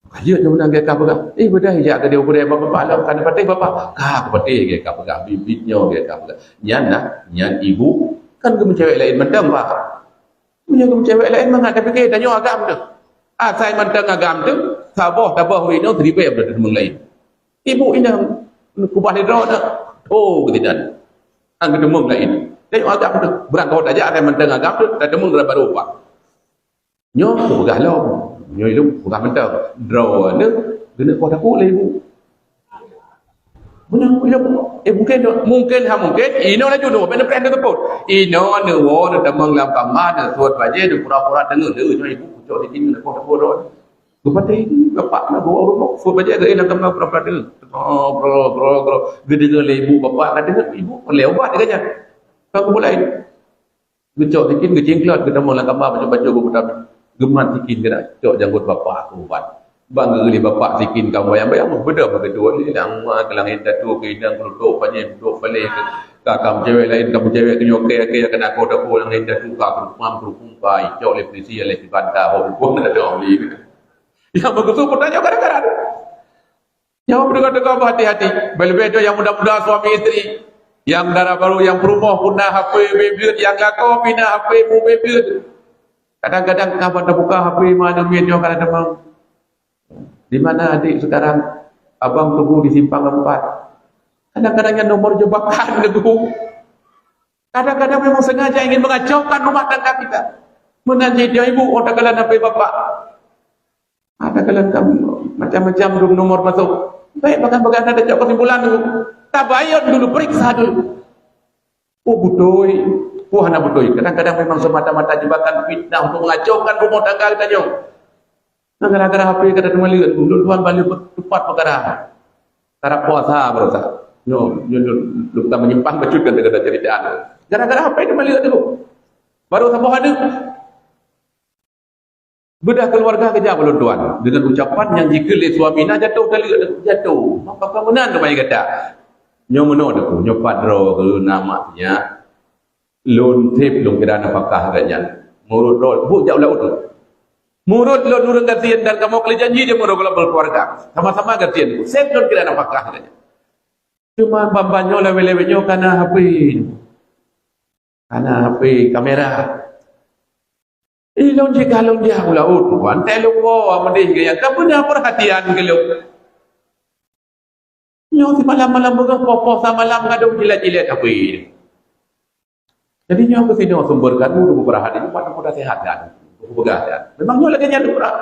Ka jeuet nyoe meunan gét ka peugah, "Eh, beudah jak keudeh u keudè bapak lom, ka neupatéh bapak." Ka kupatéh gét ka peugah, biet-biet nyoe gét ka peugah. Nyan na, nyan ibu kan geumeucewek laén mantong, Pak. Meunyoe geumeucewek laén mangat tapike tanyoe agam teuh. Asai mantong agam teuh, saboh taboh ureueng inong siribèe beudah teumeung laén. Ibu inong keubah lé droe teuh. Oh, geutanyoe. An geuteumeung laén. Tanyoe agam teuh. Beurangkaho tajak asai mantong agam teuh, tateumeung droe barô, Pak. Nyoe peugah lom. Nyoe ilôn peugah mantong. Droeneuh geuneuk poh takue lé ibu. Meunyoe ilôn, eh, mungken, mungken, ha, mungken, inoe laju nyoe, bèk neupreh neuteupot. Inoe neuwoe, neutamong lam kama, neusuet bajèe, neupura-pura deungon, eh, nyoe ibu kucok sikin, neupoh takue droeneuh. Geupatéh bapak na bawa rumoh, suet bajèe geuéh lam kama, pura-pura deungon. Gro, gro, gro, gro. Geudeungon lé ibu, bapak ka deungon, ibu peureulèe ubat geuh nyan. Ka geupeulaén. Geucok sikin, geucingklot, geutamong lam kama, bacut-bacut geupeutap. Geumat sikin keunan, cok janggot bapak keu ubat. Bang geuleuh bapak sikin ka bayang-bayang, beudôh beugeuduek lé, lam wa keulang indatu keu inong, keurutok panyéh, keurutok paléh, ka, ka meucewek laén, ka meucewek keu nyoe, keu, keu, keu, keu, keu, keu, lam indatu ka keurupam, keurupum ka icok lé pulisi, lé sibanta, ho, ho, ho, ho, ho, ho. Nyang meukeusut peutanyoe gara-gara tu. Nyoe beutôi-beutôi beuhati-hati. Leubeh-leubeh tu nyang muda-muda suami isteri. Nyang dara barô, nyang peurumoh pun na H P beuet-beuet, nyang lakoe pih na H P beuet-beuet. Kadang-kadang kaban tabuka H P mana miet nyoe kadang teuma. Di mana adik sekarang? Abang tunggu di simpang empat. Kadang-kadang nyan nomor jebakan teungku. Kadang-kadang memang sengaja ingin mengacaukan rumah tangga kita. Meunan jih ibu, oh, takalon H P bapak. Ada kalon macam-macam nomor masuk. Baik, bahkan-bahkan ada cok kesimpulan dulu. Tabayun dulu, periksa dulu. Oh, beutôi. Oh, hana beutôi. Kadang-kadang memang semata-mata jebakan fitnah untuk mengacaukan rumah tangga kita nyoe. Nah, gara-gara H P kada teuma lihat, ulôn tuan balik tepat perkara. Cara puasa barosa. Nyoe, nyoe, nyoe, lôn tak menyimpang bacut kan dengan cerita. Gara-gara H P teuma lihat tu. Baru saboh aneuk. Beudah keluarga keujak ulôn tuan. Dengan ucapan nyang jikheun lé suami na jatuh taleuek, jatuh. Maka ka meunan teuma gata. Nyoe meunoe teungku, nyoe pat droe keu na mak nyan. Lôn sép lôn kira nafakah geuh nyan. Meurot droe, buet jak u laôt. Meurot lôn ureueng gasien dan kamoe keu lheueh janji jeuet meurot gohlom berkeluarga. Sama-sama gasien. Sép lôn kira nafakah geuh nyan. Cuma ban-ban nyoe lawét-lawét nyoe kana H P. Kana H P kamera. Ilôn jih ka lôn jak u laôt, wan tée lôn woe meudeh geuh nyan ka beuna peurhatian keu lôn. Nyoe simalam-malam beungoh poh-poh samalam gadôh jilat-jilat H P. Jadi nyoe keuh sinoe sumber gadu dua beurah hadi, buat mudah sehat gadu. Peugah dah. Memang nyoe lagée nyan dua beurah.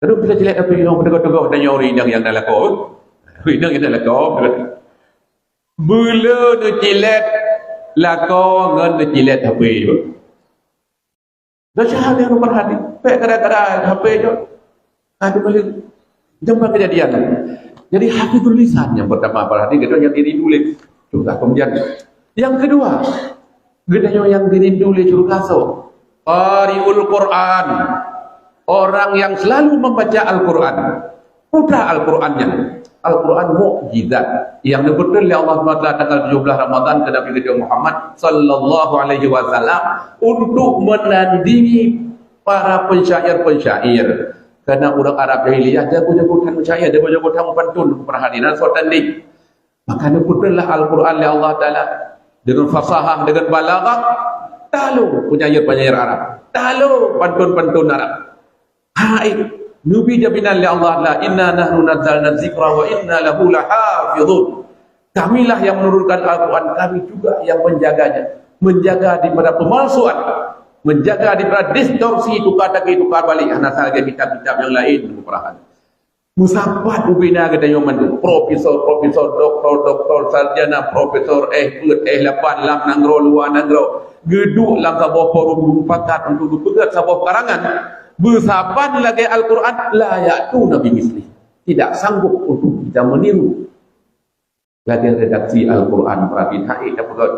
Terus kita cilet H P nyoe, teugah-teugah dan nyoe rinang nyang na lakoe. Rinang nyang na lakoe. Beu le neucilet lakoe ngon neucilet H P. Dah syah dia nomor hati. Pek gara-gara H P tu. Aduh, balik. Jumpa kejadian. Jadi, hafizul lisan yang pertama, perhati kita yang diri tulis. Juga kemudian, yang kedua, geutanyoe nyang dirindu lé syeuruga soe? Qari'ul Qur'an. Orang yang selalu membaca Al-Qur'an. Mudah Al-Qur'an nyan. Al-Qur'an mukjizat yang dibeutôi lé Allah Subhanahu wa Taala tanggal tujuh belas Ramadan keu Nabi kita Muhammad sallallahu alaihi wasallam untuk menandingi para pensyair-pensyair. Karena ureuëng Arab jahiliyah jago-jago that syair, jago-jago that pantun, perhatian soe tanding. Maka neupeuteulah Al-Qur'an lé Allah Taala deungon fasahah, deungon balaghah, talo penyair-penyair Arab, talo pantun-pantun Arab. Hai, neubi jaminan lé Allah Taala, "Inna nahnu nazzalna dzikra wa inna lahu lahafizun." Kamilah yang menurunkan Al-Qur'an, kami juga yang menjaganya, menjaga daripada pemalsuan, menjaga daripada distorsi, tukar taki tukar balik, hana sagai kitab-kitab yang lain, peurahan. Meusapat ubena geutanyoe mandum, profesor-profesor, doktor-doktor, sarjana, profesor S dua, S lapan lam nanggroe, luwa nanggroe, geuduek lam saboh forum, geupakat untuk geupeugét saboh karangan, beusaban lagée Al-Qur'an, la ya'tuna bimitslihi, tidak sanggup untuk kita meniru. Lagée redaksi Al-Qur'an, peurati hai tapeugét.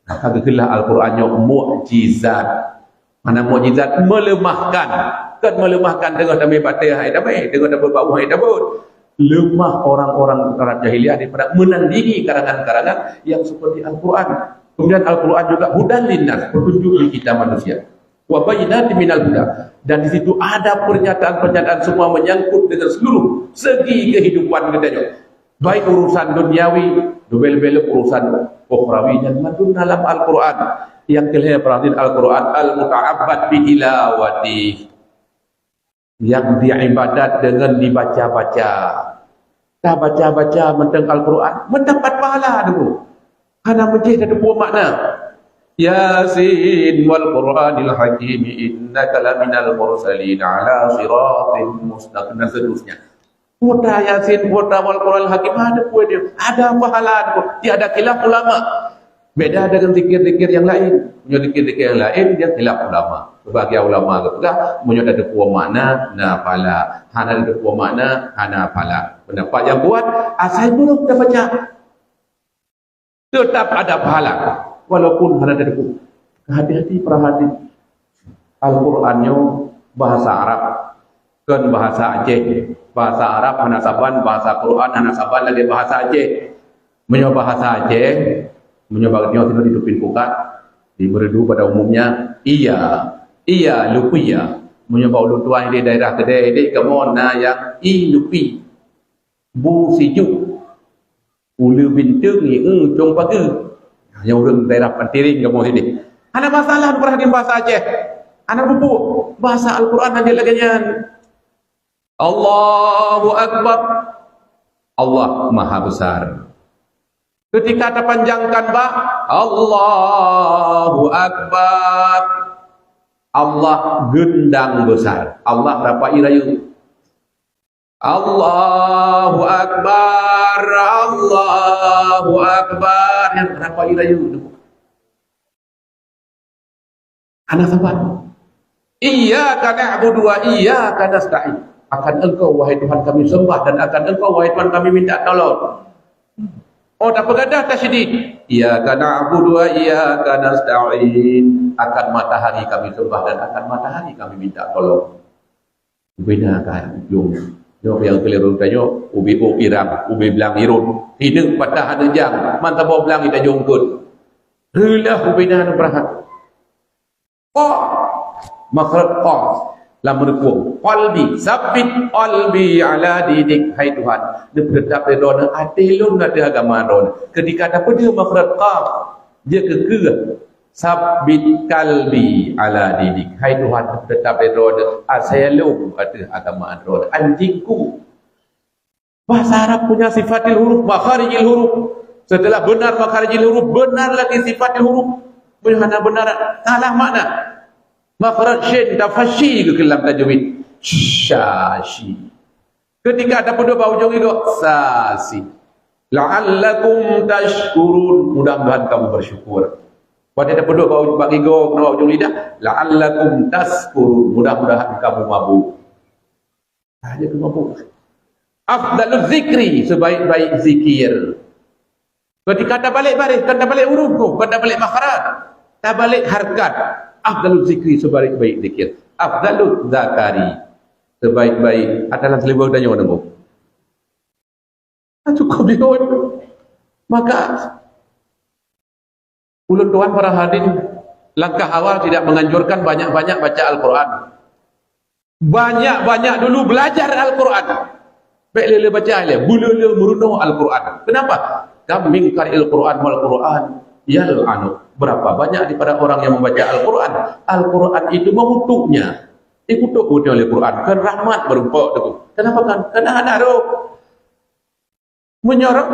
Ka geulah Al-Qur'an nyoe mukjizat. Mana mukjizat? Meuleumahkan. Kon meuleumahkan teungoh tamé batée hai tamé, teungoh tabeuet bak ueh hai tabeuet. Leumah orang-orang Arab jahiliyah daripada menandingi karangan-karangan yang seperti Al-Qur'an. Kemudian Al-Qur'an juga hudan linnas, petunjuk bagi kita manusia. Wa bayyinatin minal huda. Dan di situ ada pernyataan-pernyataan semua menyangkut dengan seluruh segi kehidupan kita nyoe. Baik urusan duniawi, leubeh-leubeh urusan ukhrawi dan mandum dalam Al-Qur'an. Yang kelhée perhatian Al-Qur'an al-muta'abbad bi tilawati. Yang diibadat dengan dibaca-baca. Tabaca-baca mantong Al-Qur'an, mendapat pahala tu. Hana meucéh tateupeue makna. Yasin wal Qur'anil Hakim innaka laminal mursalin ala siratin mustaqim dan seterusnya. Putra Yasin, putra wal Qur'anil Hakim, ada pun dia. Ada pahala tu. Tiada khilaf ulama. Beda dengan zikir-zikir yang lain. Meunyoe zikir-zikir yang lain, dia khilaf ulama. Sebagian ulama geupeugah, meunyoe tateupeue makna, na pahala. Hana tateupeue makna, hana pahala. Pendapat yang kuat, asai buruk tabaca. Tetap ada pahala, walaupun hana tateupeue. Hati-hati, perhati. Al-Qur'an nyoe bahasa Arab, kon bahasa Aceh. Bahasa Arab hana saban, bahasa Qur'an hana saban lagée bahasa Aceh. Meunyoe bahasa Aceh, meunyoe bak nyoe sinoe di Tupin Pukat, di Meureudu pada umumnya, iya, iya, lupi ya. Meunyoe bak ulôn tuan di daerah keudeh, di kamoe na nyang i lupi. Bu sijuek. Uleue binteueng, ié, cong pageue. Nyang ureueng daerah Pantiring kamoe sini. Hana masalah peurhatikan bahasa Aceh. Hana pupuk. Bahasa Al-Quran hana lagèe nyan. Allahu Akbar. Allah Maha Besar. Ketika tapanjangkan ba, Allahu Akbar. Allah gendang besar. Allah rapai rayeuk. Allahu Akbar, Allahu Akbar. Nyang rapai rayeuk. Hana saban. Iyyaka na'budu wa iyyaka nasta'in. Akan Engkau, wahai Tuhan, kami sembah dan akan Engkau, wahai Tuhan, kami minta tolong. Oh, tapeugadah tasydid. Iyyaka na'budu wa iyyaka nasta'in. Akan matahari kami sembah dan akan matahari kami minta tolong. Ubena ka ujong. Nyoe nyang keuliru tanyoe, ubé ôk irang, ubé blang irot. Hineung patah aneuk jang, man saboh blang itajong eungkôt. Reulah ubena neupeureuhat. Qaf. Makhraj qaf. Lam rukuk. Qalbi. Sabbit qalbi ala dinik. Hai Tuhan, neupeuteutap lé droeneuh até lôn ateueh agama droeneuh. Ketika tapeudeuh makhraj qaf, jeuet keu keue. Sabbit qalbi ala dinik. Hai Tuhan, teutap lé droeneuh asai lôn ateueh agama droeneuh. Anjingku. Bahasa Arab punya sifatil huruf, makharijil huruf. Setelah benar makharijil huruf, benar lagi sifatil huruf. Meunyo hana benar, salah makna. Makhraj syin, tafashi keu lam tajwid. Syashi. Ketika tapeudeuh bak ujong igoe, sasi. La'allakum tashkurun, mudah-mudahan kamu bersyukur. Pada tapeudeuh bak, bak igoe, bak ujong lidah, la'allakum tashkurun, mudah-mudahan kamu mabuk. Hanya kamu mabuk. Afdaluz zikri, sebaik-baik zikir. Ketika tabalek baréh, bukan tabalek huruf tu, bukan tabalek makhraj. Tabalek harkat. Afdaluz zikri, sebaik-baik zikir. Afdaluz zakari, sebaik-baik. Adalah selibu tanya orang tu. Cukup bihun. Maka, ulôn tuan para hadirin, langkah awal tidak menganjurkan banyak-banyak baca Al-Quran. Banyak-banyak dulu belajar Al-Quran. Bèk lé-lé baca lé, beulé-lé meurunoe Al-Quran. Kenapa? Kam min qari'il Quran wal Quran yal'anu. Berapa banyak daripada orang yang membaca Al-Quran, Al-Quran itu mengutuknya. Dikutuk oleh Quran, kan rahmat meureumpok tu. Kenapa kan? Karena hana roh. Meunyoe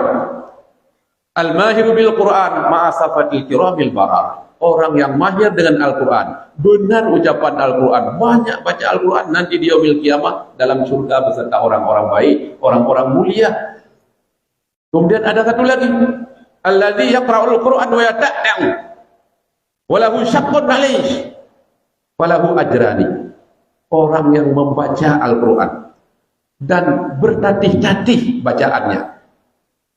al-mahiru bil Qur'an ma'a safatil kiramil bararah. Orang yang mahir dengan Al-Quran, benar ucapan Al-Quran, banyak baca Al-Quran, nanti di yaumil qiyamah dalam surga beserta orang-orang baik, orang-orang mulia. Kemudian ada satu lagi, alladzi yaqra'ul Qur'an wa yata'ta'u. Walahu syaqqun alaih, falahu ajrani. Orang yang membaca Al-Quran dan bertatih-tatih bacaannya.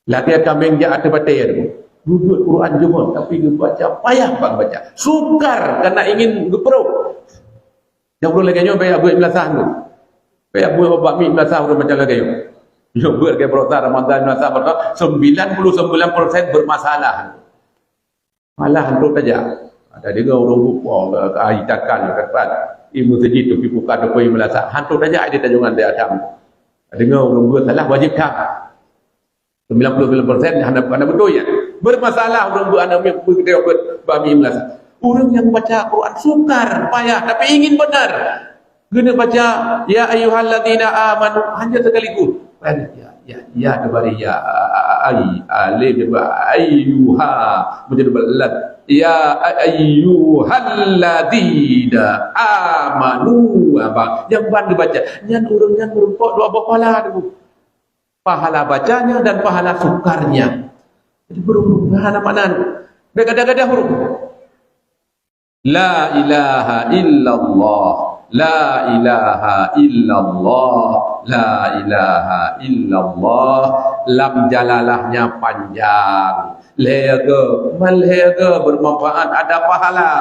Lagèe kaméng jak ateueh batèe tu. Geubeuet Quran jumôt, tapi geubaca payah bak baca. Sukar karena ingin geuprôh. Nyang ulôn lagèe nyoe bèk abeuet meulasah tu. Bèk abeuet bak mi meulasah ureueng macam lagèe nyoe. Nyoe beuet lagèe beurota Ramadan meulasah beurota, sembilan puluh sembilan persen bermasalah. Malah hantom tajak. Ada deungoe ureueng beuet, oh, ai takan, kata, i meuseujid tu, pi buka depan meulasah. Hantom tajak di tajongan di Adam. Deungoe ureueng beuet salah, wajib that. Sembilan puluh sembilan persen hana, hana beutôi, ya. Bermasalah ureueng beuet aneuk miet beuet, bami meulasah. Ureueng nyang baca Quran sukar, payah, tapi ingin benar. Geuneuk baca, "Ya ayyuhalladzina amanu," hanya sekaligus. Kan, ya, ya, ya, teubari ya, ai, alif, teubari ayyuha, menjadi belat. "Ya ayyuhalladzina amanu," apa? Nyang ban dibaca. Nyan ureueng nyan meureumpok dua boh pahala tu. Pahala bacanya dan pahala sukarnya. Jadi, berhubung, hana makna tu. Dah gadah-gadah huruf. La ilaha illallah, la ilaha illallah, la ilaha illallah. Lam jalalahnya panjang. Lhèe go, man lhèe go bermanfaat, ada pahala.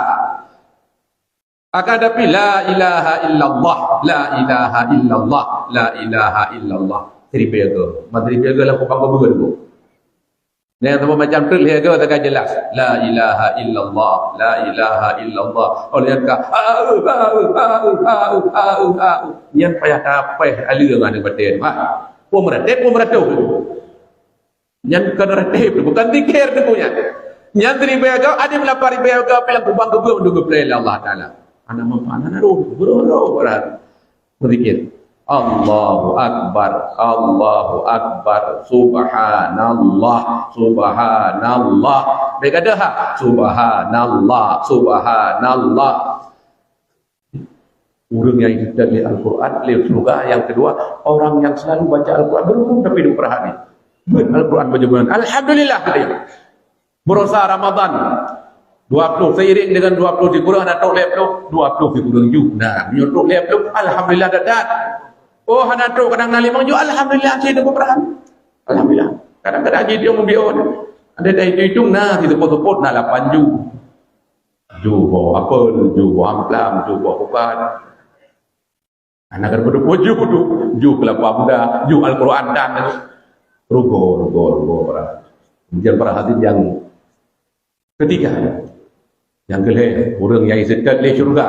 Akan tapi, la ilaha illallah, la ilaha illallah, la ilaha illallah. Seribu go. Man seribu go lam kubang kubur tu. Nyang sama macam tu, lhèe go teuk ka jelas. La ilaha illallah, la ilaha illallah. Oleh ka, au, au, au. Nyan payah tapéh aleueng aneuk batèe tu, ha. Peumeuratéb, peumeuratoh. Nyan bukan ratéb, bukan zikir tu nyan. Nyan siribèe agam, ada lapan ribèe agam, tapi lam kubang geubeueng dua belas lé Allah Taala. Hana manfaat, hana roh, beureuloh berat. Berzikir. Allahu Akbar, Allahu Akbar, Subhanallah, Subhanallah. Bèk gadoh ha, Subhanallah, Subhanallah. Ureueng nyang jiteubiet Al-Quran lé syurga. Yang kedua, orang yang selalu baca Al-Quran, berhukum tapi duk perhati. Beuet Al-Quran bajeumaah. Alhamdulillah, kata dia. Baroesa Ramadan dua puluh, seiring dengan dua puluh sikureueng hana trok lhèe ploh, dua puluh sikureueng ju. Nah, meunyoe trok lhèe ploh, alhamdulillah, that-that. Oh, hana trok, kadang na limong ju, alhamdulillah, cit teupeue peurahang. Alhamdulillah. Kadang-kadang jih dia meubiôn. Ada dah hitung-hitung, nah, di teupeue-teupeue na lapan ju. Ju boh apel, ju boh amplam, ju boh ubat. Aneuk kan beutôi ju tu, ju kelapa muda, ju Al-Quran dan rugoe, rugoe, rugoe para. Kemudian para hadirin yang ketiga, yang kelhèe, ureueng nyang jiteubiet lé syurga,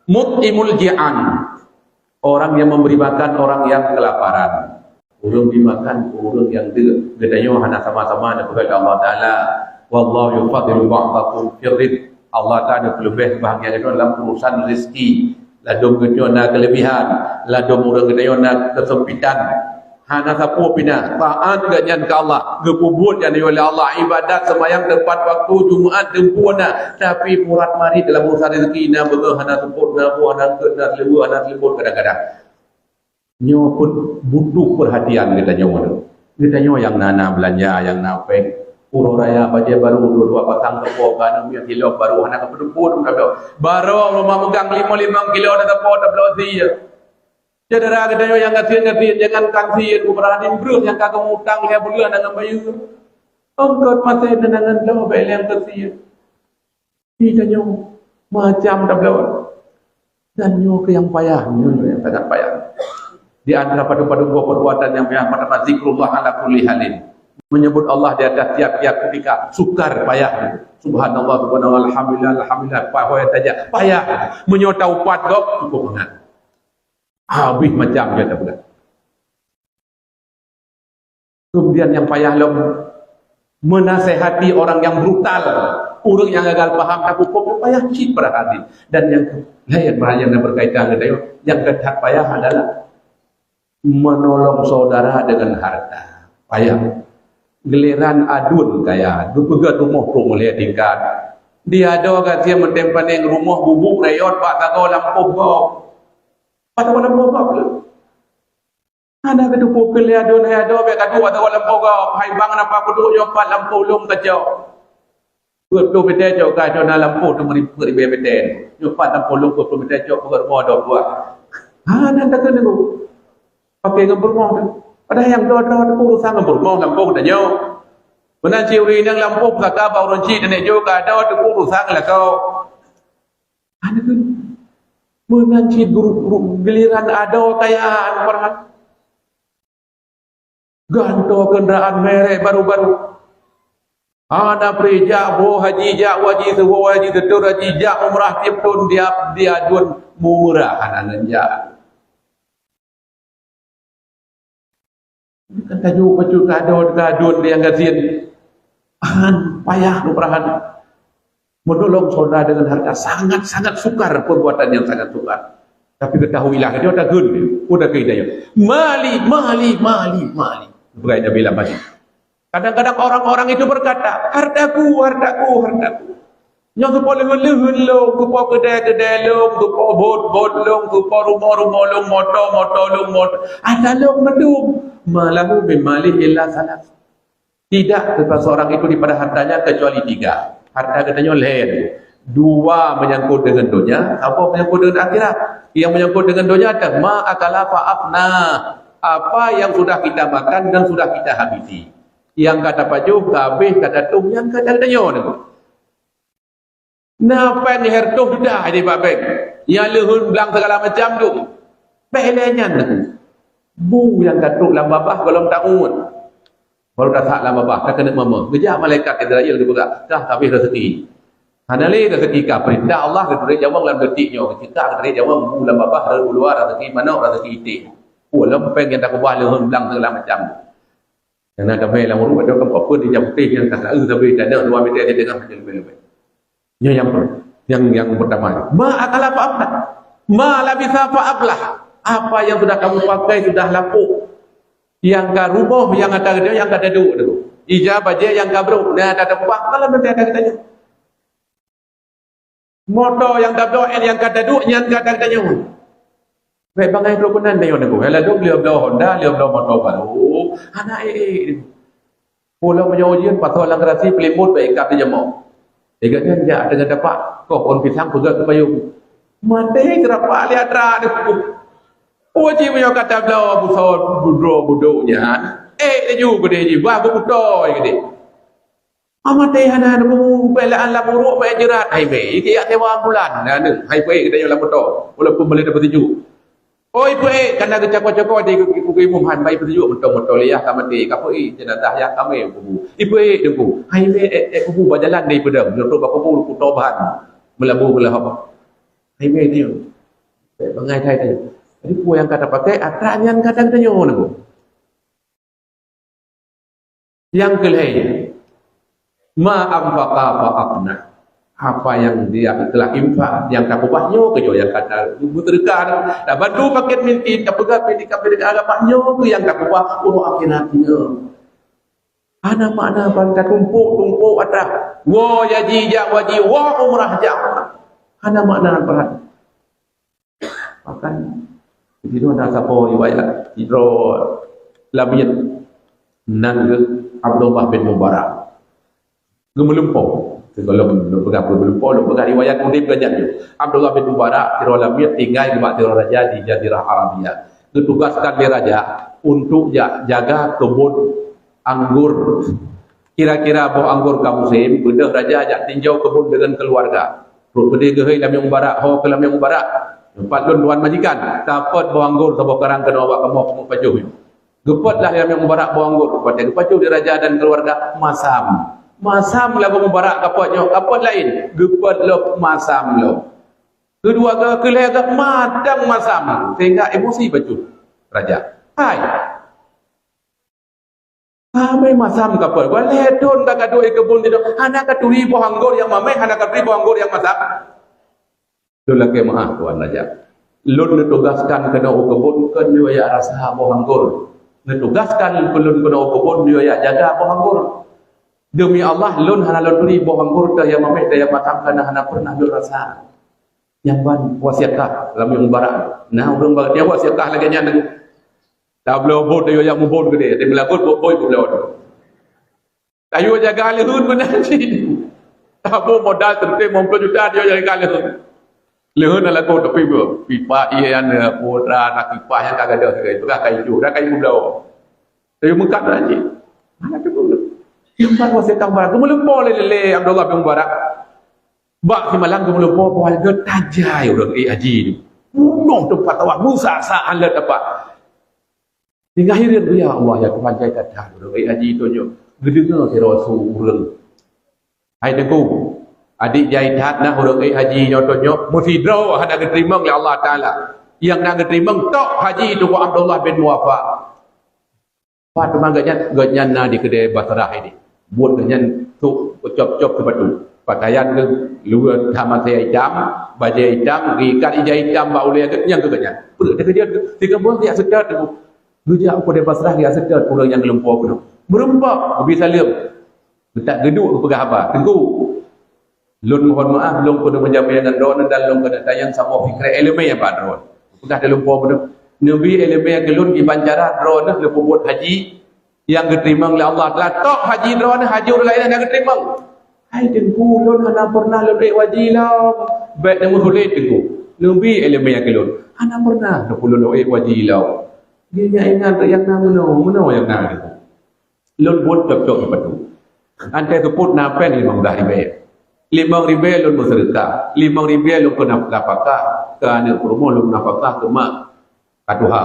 mut'imul ji'an, orang yang memberi makan orang yang kelaparan. Ureueng bri makan ureueng nyang deuk. Geutanyoe hana sama-sama neupeugah lé Allah Taala, "Wallahu yufaddilu ba'dakum fir rizq." Allah Taala neupeuleubeh bahagian geutanyoe dalam urusan rezeki. Ladôm geutanyoe na keulebihan, ladôm ureueng geutanyoe na keusempitan. Hana sapeue pih na, taát geuh nyan keu Allah, geupeubuet nyang jiyue lé Allah, ibadat, seumayang teumpat waktu, Jumat teumpat na, tapi murat marit dalam urusan rezeki, na beungoh hana seupôt, na buet hana eungkôt, na seuleubeu hana seuleubôt kadang-kadang. Nyoe pun butuh perhatian geutanyoe. Geutanyoe nyang na, na beulanja, nyang na péng. Uroe raya bajèe barô dua-dua pasang teupo, ka na miet silop barô hana ka peuteupôt, ka bloe. Barô lôn meugang limong-limong kilo na teupo, tabloe sie. Syedara geutanyoe nyang gasien-gasien, jangan kan sie, uroe raya breuh nyang ka geumutang lhèe buleuen ngon bayeue. Eungkôt maté neunangan lom bèk lé nyang keu sie. Di tanyoe macam tabloe. Dan nyoe keuh nyang payah, nyoe nyang sangat payah. Di antara padum-padum buah perbuatan nyang payah, pertama, zikrullah ala kulli halin. Menyebut Allah di atas tiap-tiap ketika, sukar payah. Subhanallah, subhanallah, alhamdulillah, alhamdulillah, payah saja, payah. Meunyoe taupat gob, cukup sangat. Habéh macam dia tapeugah. Kemudian nyang payah lom, menasehati orang yang brutal, ureueng nyang gagal paham, tapeuphom, payah cit para hadirin. Dan nyang laén, para hadirin, yang berkaitan dengan itu, nyang that payah adalah menolong saudara dengan harta. Payah. Giliran aduen kaya, geupeugah rumoh trok mulia tingkat. Di adoe gasien meutem panéng rumoh bubuk rayot bak sagoe lampôh gob. Bak sagoe lampôh gob. Hana geuteupeue keu lé aduen, hai adoe, bèk ka duek atawa lampôh gob, hai bang, napa kuduek nyoe pat lampôh lôn kacok. Peuet ploh mètè cok ka, cok na lampôh teuma ribèe mètè. Nyoe pat lampôh lôn peuet ploh mètè cok, peugöt rumoh dua buah. Hana takheun nyoe. Paké ngon peurumoh tu. Padahai nyang droe-droe teupeu urusan ngon peurumoh lampôh tanyoe. Meunan cit ureueng inong lampôh pusaka bak ureueng chik, nenek jok ka adoe teupeu urusan ngon lakoe. Hana kheun. Meunan cit guru-guru giliran adoe kaya, aneuk peureuhat. Gantoe keundaraan merek baru-baru. Hana pri jak, boh haji jak, haji seuwoe, haji seuteun, haji jak umrah tiep thon, tiep di aduen meumurah hana ngon jak. Kan tajok bacut keu adoe, keu aduen nyang gasien. An payah neupeureuhat. Menolong saudara dengan harta sangat-sangat sukar, perbuatan yang sangat sukar. Tapi ketahuilah, dia takheun, udah keu dia. Mali, mali, mali, mali. Bukan Nabi lah mali. Kadang-kadang orang-orang itu berkata, "Hartaku, hartaku, hartaku." Nyoe keupeue leuheun-leuheun lôn, keupeue keudè-keudè lôn, keupeue bot-bot lôn, keupeue rumoh-rumoh lôn, moto-moto lôn, moto. Ada lôn mandum. Ma lahu min malihi illa salas. Tidak seseorang itu daripada hartanya kecuali tiga. Harta geutanyoe lhèe. Dua menyangkut dengan dunia, saboh menyangkut dengan akhirat. Yang menyangkut dengan dunia adalah ma akala fa afna. Apa yang sudah kita makan dan sudah kita habisi. Nyang ka tapajoh, ka habéh, ka tatueng, nyang ka tanyong. Na péng lhèe reutôh juta di bak bank. Nyang lheueh blang segala macam tu. Bèk lé nyan. Bu nyang ka trok lam babah gohlom taun. Baru tasak lam babah, takeuneuk mama. Geujak malaikat Israel geupeugah, "Dah habéh rezeki." Hana lé rezeki ka, peurintah Allah geutuléh nyawöng lam detik nyoe. Geucebta geutuléh nyawöng bu lam babah, rhot u luwa rezeki manok, rezeki iték. Pulang péng nyang takeubah leuheun blang segala macam. Nyang na damé lam uruek tu kan apa di jam putih nyang ka taeu sabe tanah dua meter di tengah macam lebih-lebih. Nyoe yang per-, yang, yang pertama. Ma akala fa aflah. Ma labisa fa aflah. Apa yang sudah kamu pakai sudah lapuk. Yang ka rumoh, yang ata geutanyoe, yang ka taduek tu. Ija bajée yang ka brok, na ata tapeubah, kalau nanti ata geutanyoe. Moto yang tabloe, yang ka taduek, nyan ka ata geutanyoe. Baik bangai trok keunan nyoe nunggu. Hela dong lieu bloe Honda, lieu bloe moto baru. Hana ék-ék. Pulo meunyoe ujeuen, pasoe lam garasi, peulimbot bak ikat di jamoe. Tiga nyan jak deungon tapak, koh pohon pisang peugah keu payong. Maté geurapak lé atra nyoe. Uji meunyoe ka tabloe busoe budroe budok nyan. Ék laju geude jih, bah beukutôi geude. Amaté hana neumubeulaan lam uruek bak jeurat, hai mé, iki jak sewa ambulan, na neuh, hai peuék geutanyoe lam moto, walaupun balée teupeutuju. Oi peuék, kana geucako-cako di kuku imum han bai peutuju moto-moto lé yah ka maté, ka peuék jenazah yah ka mé kubu. I peuék deungoe, hai mé ék, ék kubu bajalan di peudeueng, nyoe trok bak kubu kutoban, meulabu meulahop. Hai mé nyoe, bangai thai-thai. Jadi peue nyang ka tapakai, atra nyan ka tanyoe nunggu. Nyang keulhèe, ma anfaqa fa afna. Apa yang dia telah infak, yang takeubah nyoe keu nyoe, yang ka ta-, beuseudeukah, tabantu fakir miskin, tapeugah pendidikan, pendidikan agama nyoe keu yang takeubah uroe akhirat nyoe. Hana makna ban tatumpôk-tumpôk atra. Woe haji jak haji, woe umrah jak umrah. Hana makna ban. Bahkan, di sinoe na saboh riwayat sidroe lamiet nan geuh Abdullah bin Mubarak. Geumeulumpo. Sigohlom lôn peugah geumeulumpo, lôn peugah riwayat udeb geuh nyan. Abdullah bin Mubarak sidroe lamiet tinggai bak sidroe raja di Jazirah Arabia. Geutugaskan lé raja untuk jak jaga keubon anggur. Kira-kira boh anggur ka musém, beudôh raja jak tinjau keubon deungon keuluwarga. Trok keudeh geuhôi Lamiet Mubarak, ho keu Lamiet Mubarak. Teumpat lôn tuan majikan, tapot boh anggur saboh karang keunoe bak kamoe, kamoe pajoh nyoe. Geupot lah Lamiet Mubarak boh anggur, watèe geupajoh lé raja dan keuluwarga, masam. Masam Lamiet Mubarak kapot nyoe, kapot laén, geupot lom masam lom. Keudua keu, keulhèe keu, matang masam, sehingga emosi bacut raja. Hai, Mamèh masam kapot. Dua lhèe thôn ka kaduek i keubon sidroe, hana katuri boh anggor nyang mamèh, hana katuri boh anggor nyang masam. Lôn lakèe meu'ah, Tuan Raja. Lôn neutugaskan keunoe u keubon kon nyoe jak rasa boh anggor. Neutugaskan keu lôn keunoe u keubon nyoe jak jaga boh anggor. Deumi Allah, lôn hana lôn turi boh anggor teuh nyang mamèh, teuh nyang masam, karena hana pernah lôn rasa. Nyang ban wasiat kah lam nyang mubarak. Nah, ureueng bak dia wasiat kah lagèe nyan. Tabloe bot, tayue jak mubon keudeh, tapi meulagot bot-bot bubloe. Tayue jaga leuheun meunan cit. Tabloe modal teuntèe limong ploh juta, tayue jaga leuheun. Leuheun na lakoe, tapi pipa ié nyan, putra na kipaih nyang ka gadôh, peugah kayu ju, dah kayu bubloe. Tayue meukat meunan cit. Hana teupeue. Nyang ban wasiat kah mubarak, geumeulumpo lé, lé Abdullah bin Mubarak. Bak simalam geumeulumpo, poh lhèe tajai ureueng ék haji nyoe. Bunoh teumpat awak, meusa-sa alat apa. Hingga hireuen, "Ya Allah, ya Tuhan, jai that-that ureueng ék haji tanyoe." Geudeungoe sidroe su ureueng, "Hai Teungku, adik jai that nah ureueng ék haji nyoe tanyoe, meusidroe hana geuteurimong lé Allah Taala. Nyang na geuteurimong tok Haji Teungku Abdullah bin Muwaffaq." Pat teuma gobnyan, gobnyan na di keudè Basrah ini. Buet gobnyan sôk cop-cop seupatu. Pakaian geuh luweue hamaséh itam, bajèe itam, geuikat ija itam bak ulèe geuh, nyan keuh gobnyan. Peue teukeujot geuh, sigoe buet geujak seutôt geuh. Geujak u keudè Basrah geujak seutôt ureueng nyang geulumpo keunoe. Meureumpok, geubi saleuem. Geutak geuduek geupeugah haba, "Teungku, lôn mohon meu'ah, lôn keuneuk meujamé ngon droeneuh dan lôn keuneuk tanyong saboh sikrek ileumèe bak droeneuh." Peugah teulumpo bunoe, "Neubi ileumèe keu lôn kiban cara droeneuh neupeubuet haji nyang geuteurimong lé Allah Taala. Tok haji droeneuh, haji ureueng laén hana geuteurimong." "Hai Teungku, lôn hana pernah lôn ék haji lom." "Bèk neumeusulet Teungku. Neubi ileumèe keu lôn." "Hana pernah Teungku lôn ék haji lom." Geujak ingat nyang na meunoe, meunoe nyang na Teungku. Lôn buet cop-cop seupatu. Antée seupôt na péng limong blaih ribèe. Limong ribèe lôn meuseudeukah, limong ribèe lôn keu nafkah, nafkah keu aneuk peurumoh, lôn nafkah keu mak ka tuha.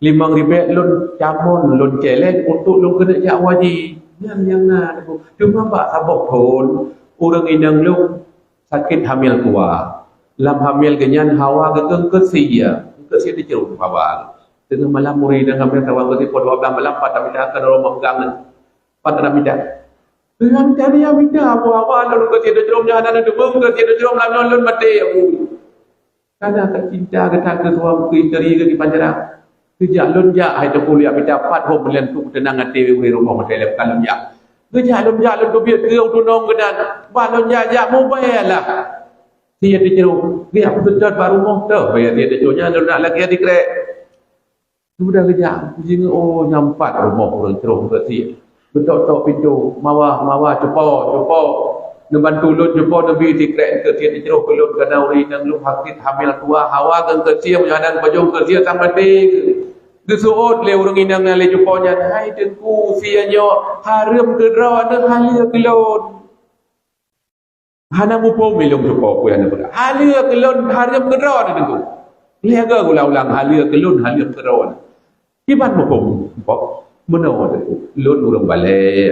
Limong ribèe lôn camon, lôn cèlèng untuk lôn keuneuk jak haji. Nyan nyang na Teungku. Teuma bak saboh thôn, ureueng inong lôn sakét hamil tuha. Lam hamil geuh nyan hawa geuh keusie, keusie teucrôm hawa. Teungoh malam ureueng inong hamil sawa keu sipoh dua blah malam, pat tamita keu droe meugang nyan. Pat tamita. Lôn cari nyang mita, abu-abu lôn keu sie teucrôm nyan hana neuteupeue, keu sie teucrôm lam nyoe lôn maté, abu. Kana keu cinta geutanyoe keu suami, keu isteri geuh di panjara. Geujak lôn jak, hai Teungku, jak mita pat hom lôn tu teunang até ureueng rumoh maté lé ka lôn jak. Geujak lôn jak lôn teubiet keu tunong geuh dan. Bah lôn jak-jak meubai lah. Sie teucrôm, geujak peuseutôt bak rumoh teuh, bak sie teucrôm nyan lôn nak lagèe sikrek. Sudah geujak, kujingeuk, oh, nyan pat rumoh ureueng crôm keu sie. Geutok-tok pintoe, "Mawa, mawa, cupo, cupo. Neubantu lôn cupo, neubi sikrek keu sie teucrôm keu lôn, kareuna ureueng inong lôn sakét hamil tuha, hawa keu keu sie, meunyoe hana geupajôh keu sie sang maté." Geuseuôt lé ureueng inong nyang lé cupo nyan, "Hai Teungku, sie nyoe hareuem keu droeneuh, haleue keu lôn." Hana muphom ilôn cupo peue nyang neupeugah. Haleue keu lôn hareuem keu droeneuh Teungku. Lhèe goe ulang-ulang, haleue keu lôn hareuem keu droeneuh. Kiban muphom, Mpok? Meunoe Teungku. Lôn ureueng balèe.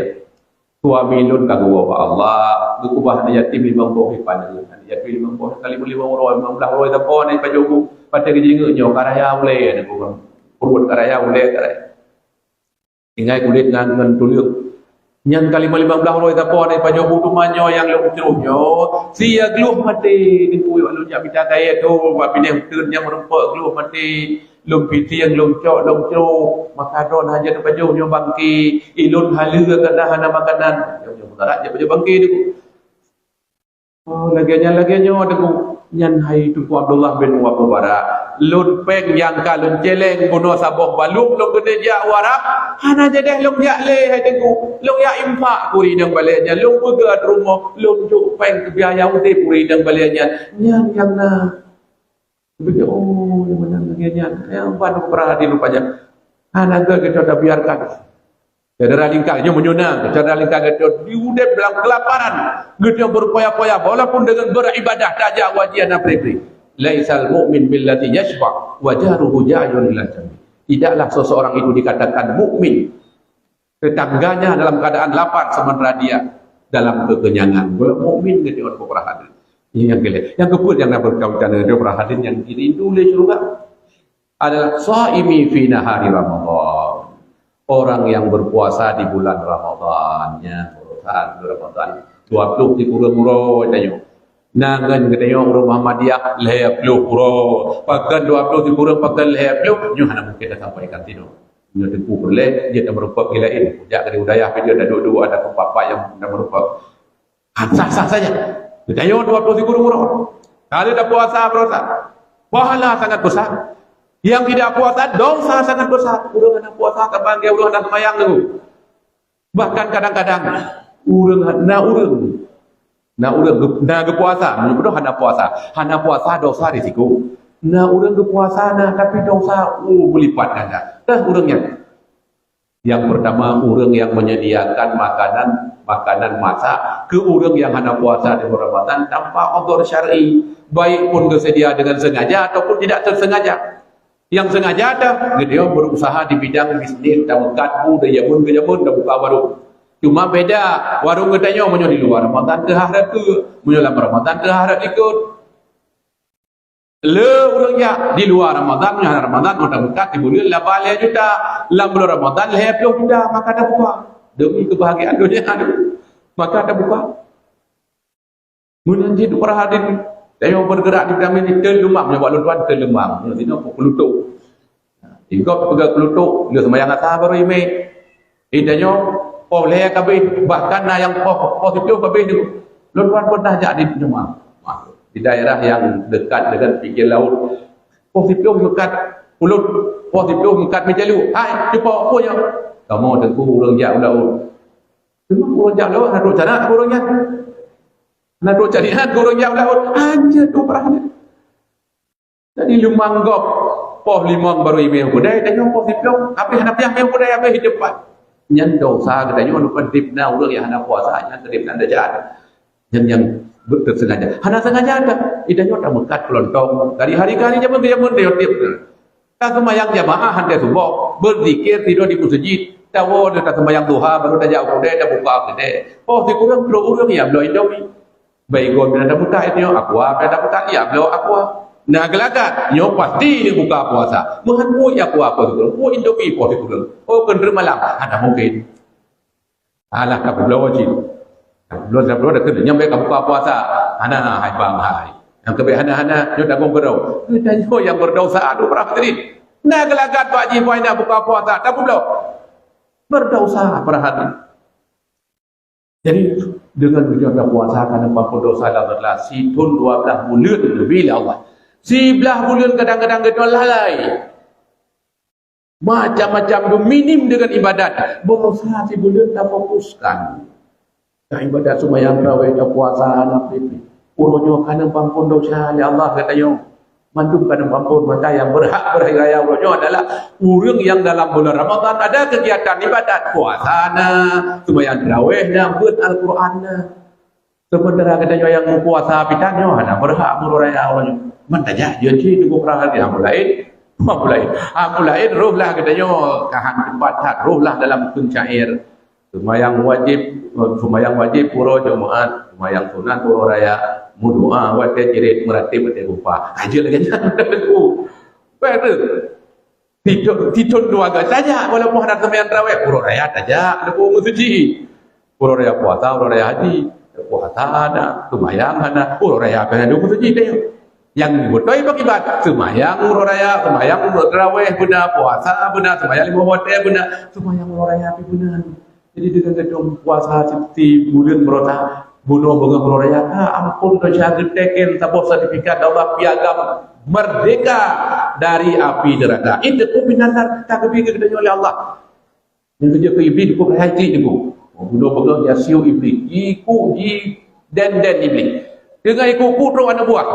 Suami lôn ka geuwoe bak Allah, geukeubah aneuk yatim limong boh i paneuk. Aneuk yatim limong boh ka limong, limong uroe, limong blah uroe sapo aneuk pajoh bu. Watèe geujingeuk nyoe ka raya ulèe Teungku. Pruet ka raya, ulèe ka raya. Tinggai kulét ngon, ngon tuleueng. Nyan ka limong, limong blah uroe sapo aneuk pajoh bu, teuma nyoe nyang lôn crôm nyoe, sie glôh maté. Teungku, lôn jak mita kayèe tu, bak binéh uteuen nyang meurumpok glôh maté. Lôn pitieng, lôn cok, lôn crôm. Maka droeneuh hana jeuet pajoh nyoe bangké. Ilôn haleue kareuna hana makanan. Nyoe, nyoe mudarat jeuet pajoh bangké Teungku. Oh, lagèe nyan, lagèe nyoe Teungku. Nyan hai Teungku Abdullah bin Mubarak. Lôn pèng nyang ka lôn cèlèng bunoe saboh balum lôn keuneuk jak u Arab, hana jadèh lôn jak lé hai Teungku. Lôn jak infak keu ureueng inong balèe nyan, lôn peugèt rumoh, lôn jok pèng keu biaya udép ureueng inong balèe nyan. Nyan nyang na. Beutôi, oh, nyang meunan lagèe nyan. Nyang ban peurhati rupanya. Hana gèt geutanyoe tabiarkan. Syedara lingka nyoe meunyoe na, syedara lingka geutanyoe di udép dalam kelaparan. Geutanyoe berfoya-foya, walaupun dengan beribadah, tajak wajah na pri-pri. "Laisal mu'min billadzi yasyba' wa jaruhu ja'iun ila jambi." Tidaklah seseorang itu dikatakan mukmin, tetangganya dalam keadaan lapar sementara dia dalam kekenyangan. Kalau mukmin geutanyoe peurhati. Ini nyang keulhèe. Nyang keupeuet nyang na berkaitan dengan peurhati nyang dirindu lé syurga adalah shaimi fi nahari Ramadan. Orang yang berpuasa di bulan Ramadan, ya, puasa di Ramadan. Dua puluh sikureueng uroe tanyoe. Na ngon geutanyoe ureueng Muhammadiyah lhèe ploh uroe. Pakon dua puluh sikureueng, pakon lhèe ploh, nyoe hana mungkin tasampaikan sinoe. Nyoe Teungku peureulèe, jeuet tameurumpok gila in. Jak keu di budaya pih jeuet taduek-duek, ada papa yang tameurumpok. Sah-sah saja. Geutanyoe dua puluh sikureueng uroe. Kalau dah puasa, puasa. Pahala sangat besar. Yang tidak puasa, dosa sangat besar. Ureueng hana puasa, ka bangga ureueng hana seumayang tu. Bahkan kadang-kadang, ureueng ha-, na ureueng. Na ureueng geu-, na geupuasa. Meunyoe beudôh hana puasa. Hana puasa, dosa risiko. Na ureueng geupuasa, na, tapi dosa, oh, meulipat ganda. Dah ureueng nyan. Yang pertama, ureueng yang menyediakan makanan, makanan masak keu ureueng yang hana puasa di bulan Ramadan tanpa udhur syar'i, baik pun geuseudia dengan sengaja ataupun tidak tersengaja. Yang sengaja dah, geutanyoe berusaha di bidang bisnis, tameukat bu dari jameun ke jameun, tabuka warong. Cuma beda, warong geutanyoe meunyoe di luwa Ramadan teuharap keu, meunyoe lam Ramadan teuharap likot. Le ureueng jak di luwa Ramadan, nyoe Ramadan, ngon tabuka di buleuen lapan lhèe juta, lam buleuen Ramadan lhèe ploh juta, maka tabuka. Demi kebahagiaan dunia, maka tabuka. Meunan cit peurhati, tanyoe bergerak di dalam ini, teun leumang, nyoe bak lôn tuan, teun leumang. Nyoe sinoe peukeulutok. Di gob peugah keulutok, lheueh seumayang asa baru imè. Di tanyoe, poh lhèe ka abéh, bahkan na nyang poh, poh siplôh ka abéh nyoe. Lôn tuan pernah jak di nyoe, di daerah yang dekat dengan pinggir laut. Poh siplôh meukat ulôn, poh siplôh meukat meujalu. "Hai, cupo, peue nyoe?" "Kamoe Teungku ureueng jak u laôt." "Teuma ureueng jak u laôt, na trok cana ureueng nyan?" "Na trok cana ureueng jak u laôt." Anjeuet tu peurah. Jadi leumang gob, poh limong baru imè u keudè, tanyoe poh siplôh, abéh hana piah mè u keudè, abéh di teumpat. Nyan dosa geutanyoe, leupah dipna ureueng nyang hana puasa, nyan keudipna desya. Nyan nyang tersengaja. Hana sengaja dah. Di tanyoe tameukat keulontong. Dari hari ke hari, jameun ke jameun, tanyoe tiep. Taseumayang jamaah hantei suboh, beuzikir tidoe di meuseujid. Tawoe deuh taseumayang duha, baru tajak u keudè, tabuka keudè. Poh sikureueng trok ureueng nyang bloe Indomie. Baygon pih na tabuka, tanyoe Aqua pih na tabuka, ya bloe Aqua. Na geulagat, nyoe pasti neubuka puasa. Meuhan muet ya kuah poh sikureueng, muet Indomie poh sikureueng. Oh, keuneuk malam, hana mungkin. Alah, ka peubloe cit. Ka peubloe, ka peubloe, dah keuneuk nyang bèk ka buka puasa. Hana, hai bang, hai. Nyang keubèk hana-hana, nyoe tanggong keudroe. Geutanyoe nyang berdosa, aduh, beurah teurit. Na geulagat bak jih, boh na buka puasa, tapeubloe. Berdosa, beurah teurit. Jadi, deungon geutanyoe tapuasa ka neuampôn dosa lam ikhlas, sithôn dua blaih buleuen neubi lé Allah. Siblaih buleuen kadang-kadang geutanyoe lalai. Macam-macam geuminim deungon ibadat. Beurasa sibuleuen tafokuskan. Ka ibadat seumayang tarawih, ka puasa, hana pih-pih. Uroe nyoe ka neuampôn dosa lé Allah geutanyoe. Mandum ka neuampôn, maka nyang berhak beuraya uroe nyoe adalah ureueng nyang dalam bulan Ramadhan ada kegiatan ibadat, puasa na, seumayang tarawih na, beuet Al-Quran na. Sementara geutanyoe nyang meupuasa pih tanyoe hana berhak meuraya uroe nyoe. Man tajak jeuet cit teungku peurahati, ha, mulai, ha, mulai, ha, mulai roh lah geutanyoe ka han teumpat that, roh lah dalam kheun syair. Seumayang wajéb, seumayang wajéb uroe Jumaat, seumayang sunat uroe raya, meudoa watèe cirét, meurateb watèe geupa. Ha, jeuet lagèe nyan. Baik tu. Sithôn, sithôn dua goe tajak, walaupun hana seumayang tarawih, uroe raya tajak, leubeh meusuci. Uroe raya puasa, uroe raya haji. Puasa hana, seumayang hana, uroe raya pih hana leubeh meusuci tajak. Nyang beutôi bak ibadat, seumayang uroe raya, seumayang uroe tarawih beuna, puasa beuna, seumayang limong watèe beuna, seumayang uroe raya pih beuna. Jadi, deungon geutanyoe puasa sibuleuen beurasa, bunoe beungoh uroe raya, ka ampôn dosa geutekeng saboh sertifikat Allah, piagam merdeka dari api neraka. Itu pun binatang tak keubi geutanyoe oleh Allah. Nyang keujeuet keu Iblis, dikuk hai klik dikuk. Bunoe beungoh ya siu Iblis, jikuk, jiden-den Iblis. Teungoh jikuk, kuk trok aneuk buah.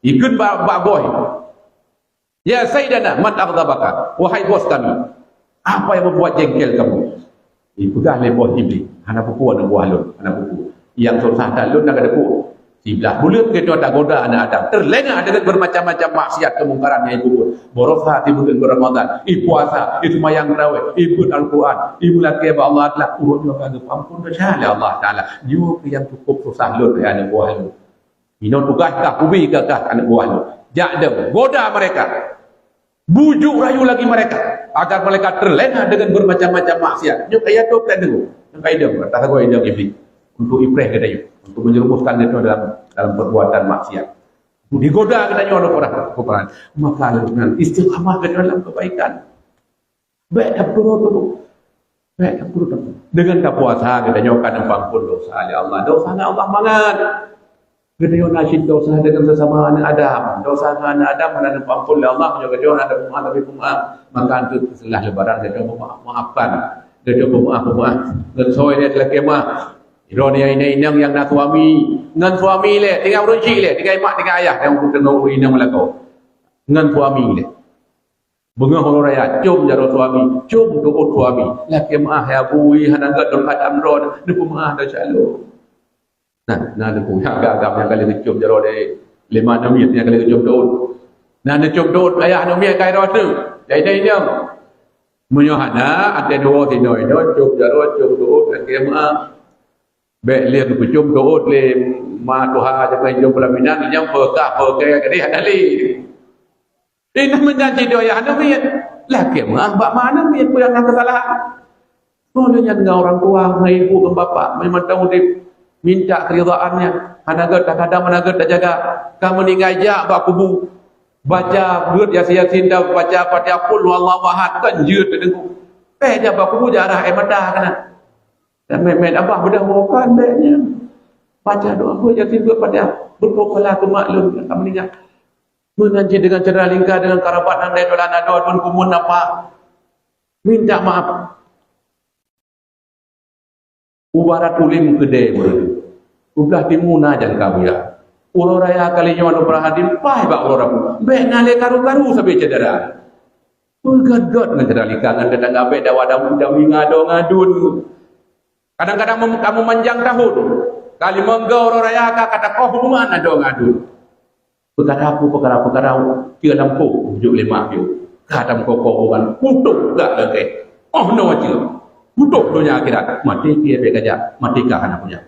Ikheun bak, bak boh. "Ya Sayyidana, man aghdabaka?" Wahai bos kami, apa yang membuat jengkel kamu? Dipeugah lé bos Iblis, "Hana peue-peue aneuk buah lôn, hana peue-peue. Nyang susah that lôn na gata peue. Siblaih buleuen geutanyoe tagoda aneuk Adam, teulengah deungon bermacam-macam maksiat keumungkaran nyang ipeubeuet. Beurasa sibuleuen Ramadhan, ipuasa, iseumayang tarawih, ibeuet Al-Quran, imeulakèe bak Allah Taala, uroe nyoe ka geupeuampôn desya lé Allah Taala. Nyoe keuh nyang cukup susah lôn, hai aneuk buah lôn." Inoe tugaih kah, kubi kah, kah aneuk buah nyoe. Jak dong, goda mereka. Bujuk rayu lagi mereka, agar mereka terlena dengan bermacam-macam maksiat. Nyoe kaya tu plan dulu. Nyoe kaya dong, tak sagoe idong Iblis. Untuk ipreh geutanyoe, untuk menjerumuskan geutanyoe dalam, dalam perbuatan maksiat. Untuk digoda geutanyoe oleh orang kekufuran. Maka dengan istiqamah geutanyoe dalam kebaikan. Bèk tapeurot tu. Bèk tapeurot tu. Deungon tapuasa, geutanyoe ka neuampôn dosa lé Allah. Dosa na Allah mangat. Geutanyoe na cit dosa deungon sesama aneuk Adam. Dosa ngon aneuk Adam hana neuampôn lé Allah, meunyoe geutanyoe hana peumaaf, tapi peumaaf. Maka antu setelah Lebaran geutanyoe peumaaf, maafkan. Geutanyoe peumaaf, peumaaf. Ngon soe lé talakèe meuah. Droeneuh inong-inong nyang na suami. Ngon suami lé, tinggai ureueng chik lé, tinggai mak, tinggai ayah, nyang teungoh ureueng inong meulakoe. Ngon suami lé. Beungoh uroe raya, com jaroe suami, com teuôt suami. Lakèe meu'ah, "Ya Abu, hana gèt lôn khatam droe, neupeumeu'ah desya lôn." Nah, na neupeue agam-agam nyang ka lheueh geucom jaroe lé, lé ma aneuk miet nyang ka lheueh geucom teuôt. Na neucom teuôt ayah aneuk miet ka droe teuh. Jadi, inong. Meunyoe hana, até dua sinoe, com jaroe, com teuôt, lakèe meu'ah. Bèk lé geucom teuôt lé ma tuha, jangan jom pelaminan, nyang peugah, peugah, jadi hana lé. Inong meujanji di ayah aneuk miet. Lakèe meu'ah bak ma aneuk miet, peue nyang na keusalahan? Meunyoe nyan ngon ureueng tuha, ngon ibu ngon bapak, mantong udép, minta keuridaannya. Hana gèt takadam, hana gèt tajaga. Ka meuninggai jak bak kubu. Baca beuet Yasin-Yasin dan baca Fatihah, Qul huwallahu ahad, kan jeuet teudeungoe. Bèk jak bak kubu, jak rhah aé mata keunan. Dan mèt-mèt abah beudôh woe, kan bèk nyan. Baca doa beuet Yasin, beuet Fatihah, beuet peukalah keu mak lôn nyang ka meuninggai. Meunan cit deungon syedara lingka, deungon karabat, nan dèh dolan adoe, deungon kumun napa. Minta maaf. Ubarat ulèe meukeudèe meureudeuh. Ublah timu na jangka buya. Uroe raya kali nyoe aneuk peurahadin paih bak uroe Rabu. Bèk na lé karu-karu sabe syedara. Peugèt-gèt ngon syedara lingka, ngon tetangga, bèk dawa dawu dawi ngadô ngadun. Kadang-kadang mem-, kamoe manjang tahun. Ka limong go uroe raya ka, ka takoh rumoh ngadô ngadun. Peukara peue, peukara-peukara, keu lampôh jok lé mak jok. Ka tameukokoh bukan, putôh gak lagèe. Oh, noe cit. Putôh donya akhirat. Maté pih bèk gajak, maté ka hana punya.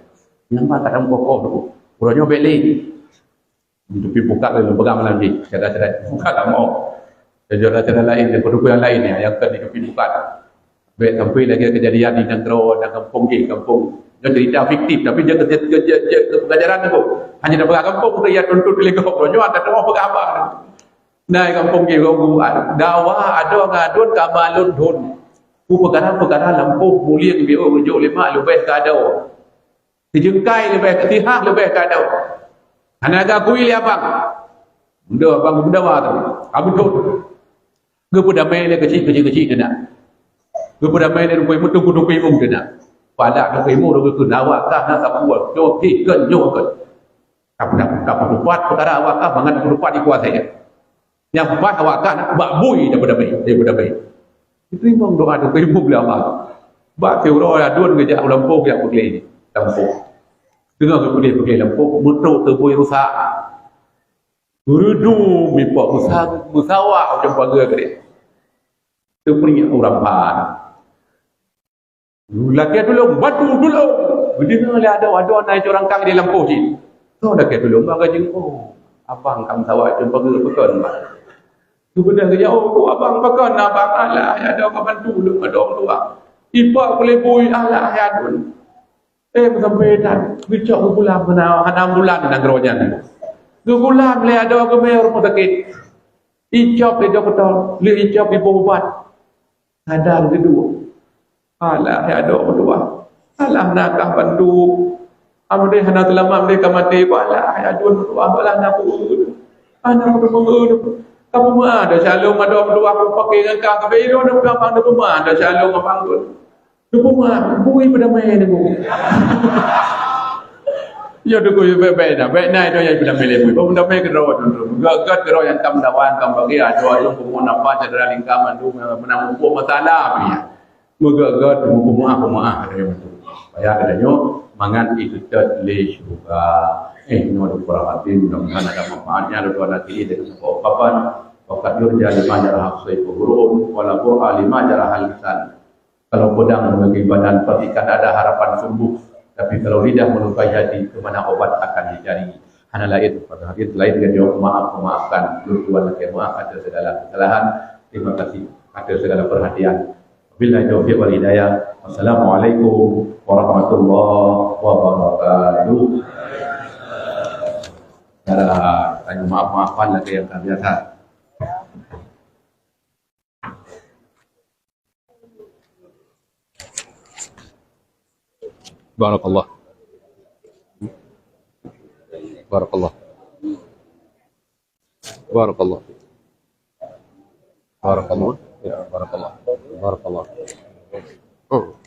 Nyang ba ka tameukokoh tu. Uroe nyoe bèk lé. Ditupi pukat lé peugah malam jih, cara-cara pukat lama. Cara-cara lain, daripada yang lain ya, yang kan ditupi pukat. Baik sampai lagi kejadian di nanggroe dan kampung jih, kampung. Dia cerita fiktif, tapi dia kerja, kerja, kerja, kerja pengajaran tu. Hanya dah peugah kampung tu, ia tuntut lego. Nyoe ada tengah peugah apa. Nah, kampung jih, guru, dawa ada ngadun ka malun dun. Ku perkara-perkara lampôh mulia biôh ujuk lima leubeh ka ada. Sijeungkai leubeh, sihah leubeh ka ada. Hana gakui lé abang. Muda abang muda wa tu. Abang tu. Geupeudamai lé keuchik-keuchik keuchik tu nak. Geupeudamai lé rukui mutung ku rukui mung tu nak. Pada rukui mung rukui tu nak awak kah nak sabuat. Nyoe pih kan nyoe kan. Tapi tak tak petupat perkara awak kah mangat petupat dikuasai. Nyang paih awak kah bak bui daripada bai, daripada bai. Itu imong doa tu imong lé Allah. Bak si uroe adun geujak u lampôh geujak peugleh lampôh. Deungoe geupeugléh peugleh lampôh, meutrok teubui rusak. Geureudum ipok meusa-, meusawa macam pageue geuréh. Teupeuingat urang ban. Lakée tulông, bantu tulông! Geudeungoe lé adoe-adoe na curang kang di lampôh jih. Soe lakée tulông? Bang Gajeueng, oh, abang ka meusawa ceumpageue pakon, Bang. Geubeudôh geujak, oh, abang pakon, abang, alah, ya adoe ka bantu lôn, adoe meutuah. Ipak peulibui, alah, ya adun. Eh, meusampoe that, geucok geugulam hana, hana bulan nanggroe nyan. Geugulam lé adoe geumé rumoh sakét. Icop lé dokto, lheueh icop iboh ubat. Sadar geuduek. Alah, ya adoe meutuah. Alah, na kah bantu. Amdeh hana seulamat, amdeh ka maté. Alah, ya adun meutuah. Alah, na peue. Alah, na peue. Ka peue meuah dah calông adoe meutuah, ku paké ngon ka. Ka bèk ilôn na peue, abang, na peue meuah dah calông abang tu. Na peue meuah, bui peudamai na, bui. Ya, tu ku bèk-bèk na. Bèk na itu ya peudamai lé bui. Peudamai keudroe tu. Gèt-gèt keudroe nyang tam dawan, tam bagi adoe, ayông peue napa cedera lingka mandum, meunang muphom masalah punya. Meugeugét, meupeumaáh-peumaáh, kata dia betul. Supaya geutanyoe mangat iteuteuet lé syeuruga. Eh, nyoe lôn peurhati, mudah-mudahan ada manfaatnya, lôn tuan hati dari sebuah ungkapan, "Wa qad yurja lima jaraha sayfu bur'un, wa la bur'a lima jaraha lisan." Kalau pedang melukai badan, pastikan ada harapan sembuh. Tapi kalau lidah melukai hati, ke mana obat akan dicari? Hana laén, pada hadis laén, geutanyoe maaf, memaafkan. Lôn tuan lakée maaf atas segala kesalahan. Terima kasih atas segala perhatian. Wabillahi taufiq wal hidayah. Wassalamualaikum warahmatullahi wabarakatuh. Cara tanya maaf-maafan lagi yang tak biasa. Barakallah. Barakallah. Barakallah. Barakallah. Ya, barakallah. Barakallah. Oh.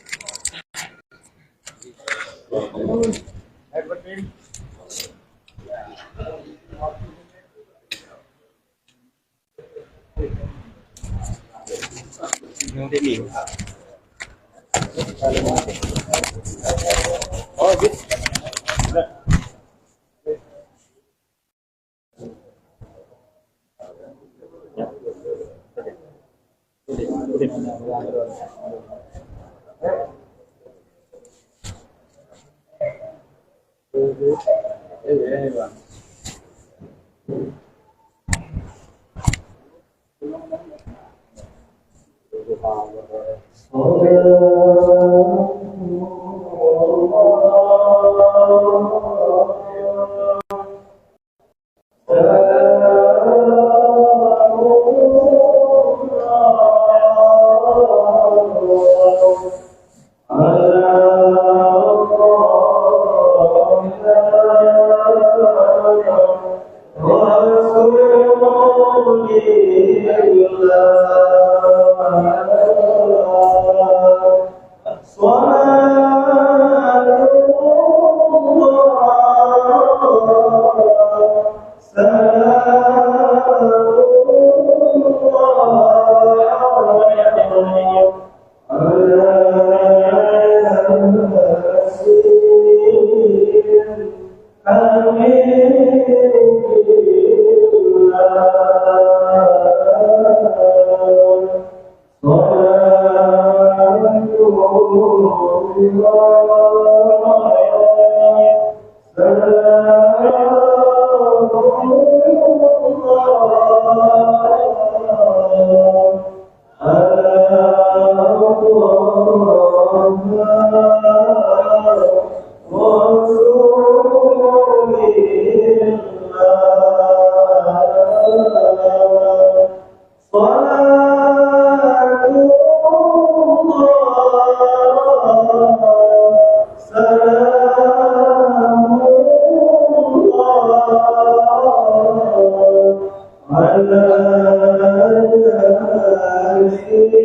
صلاة الله، سلام الله على الياسين.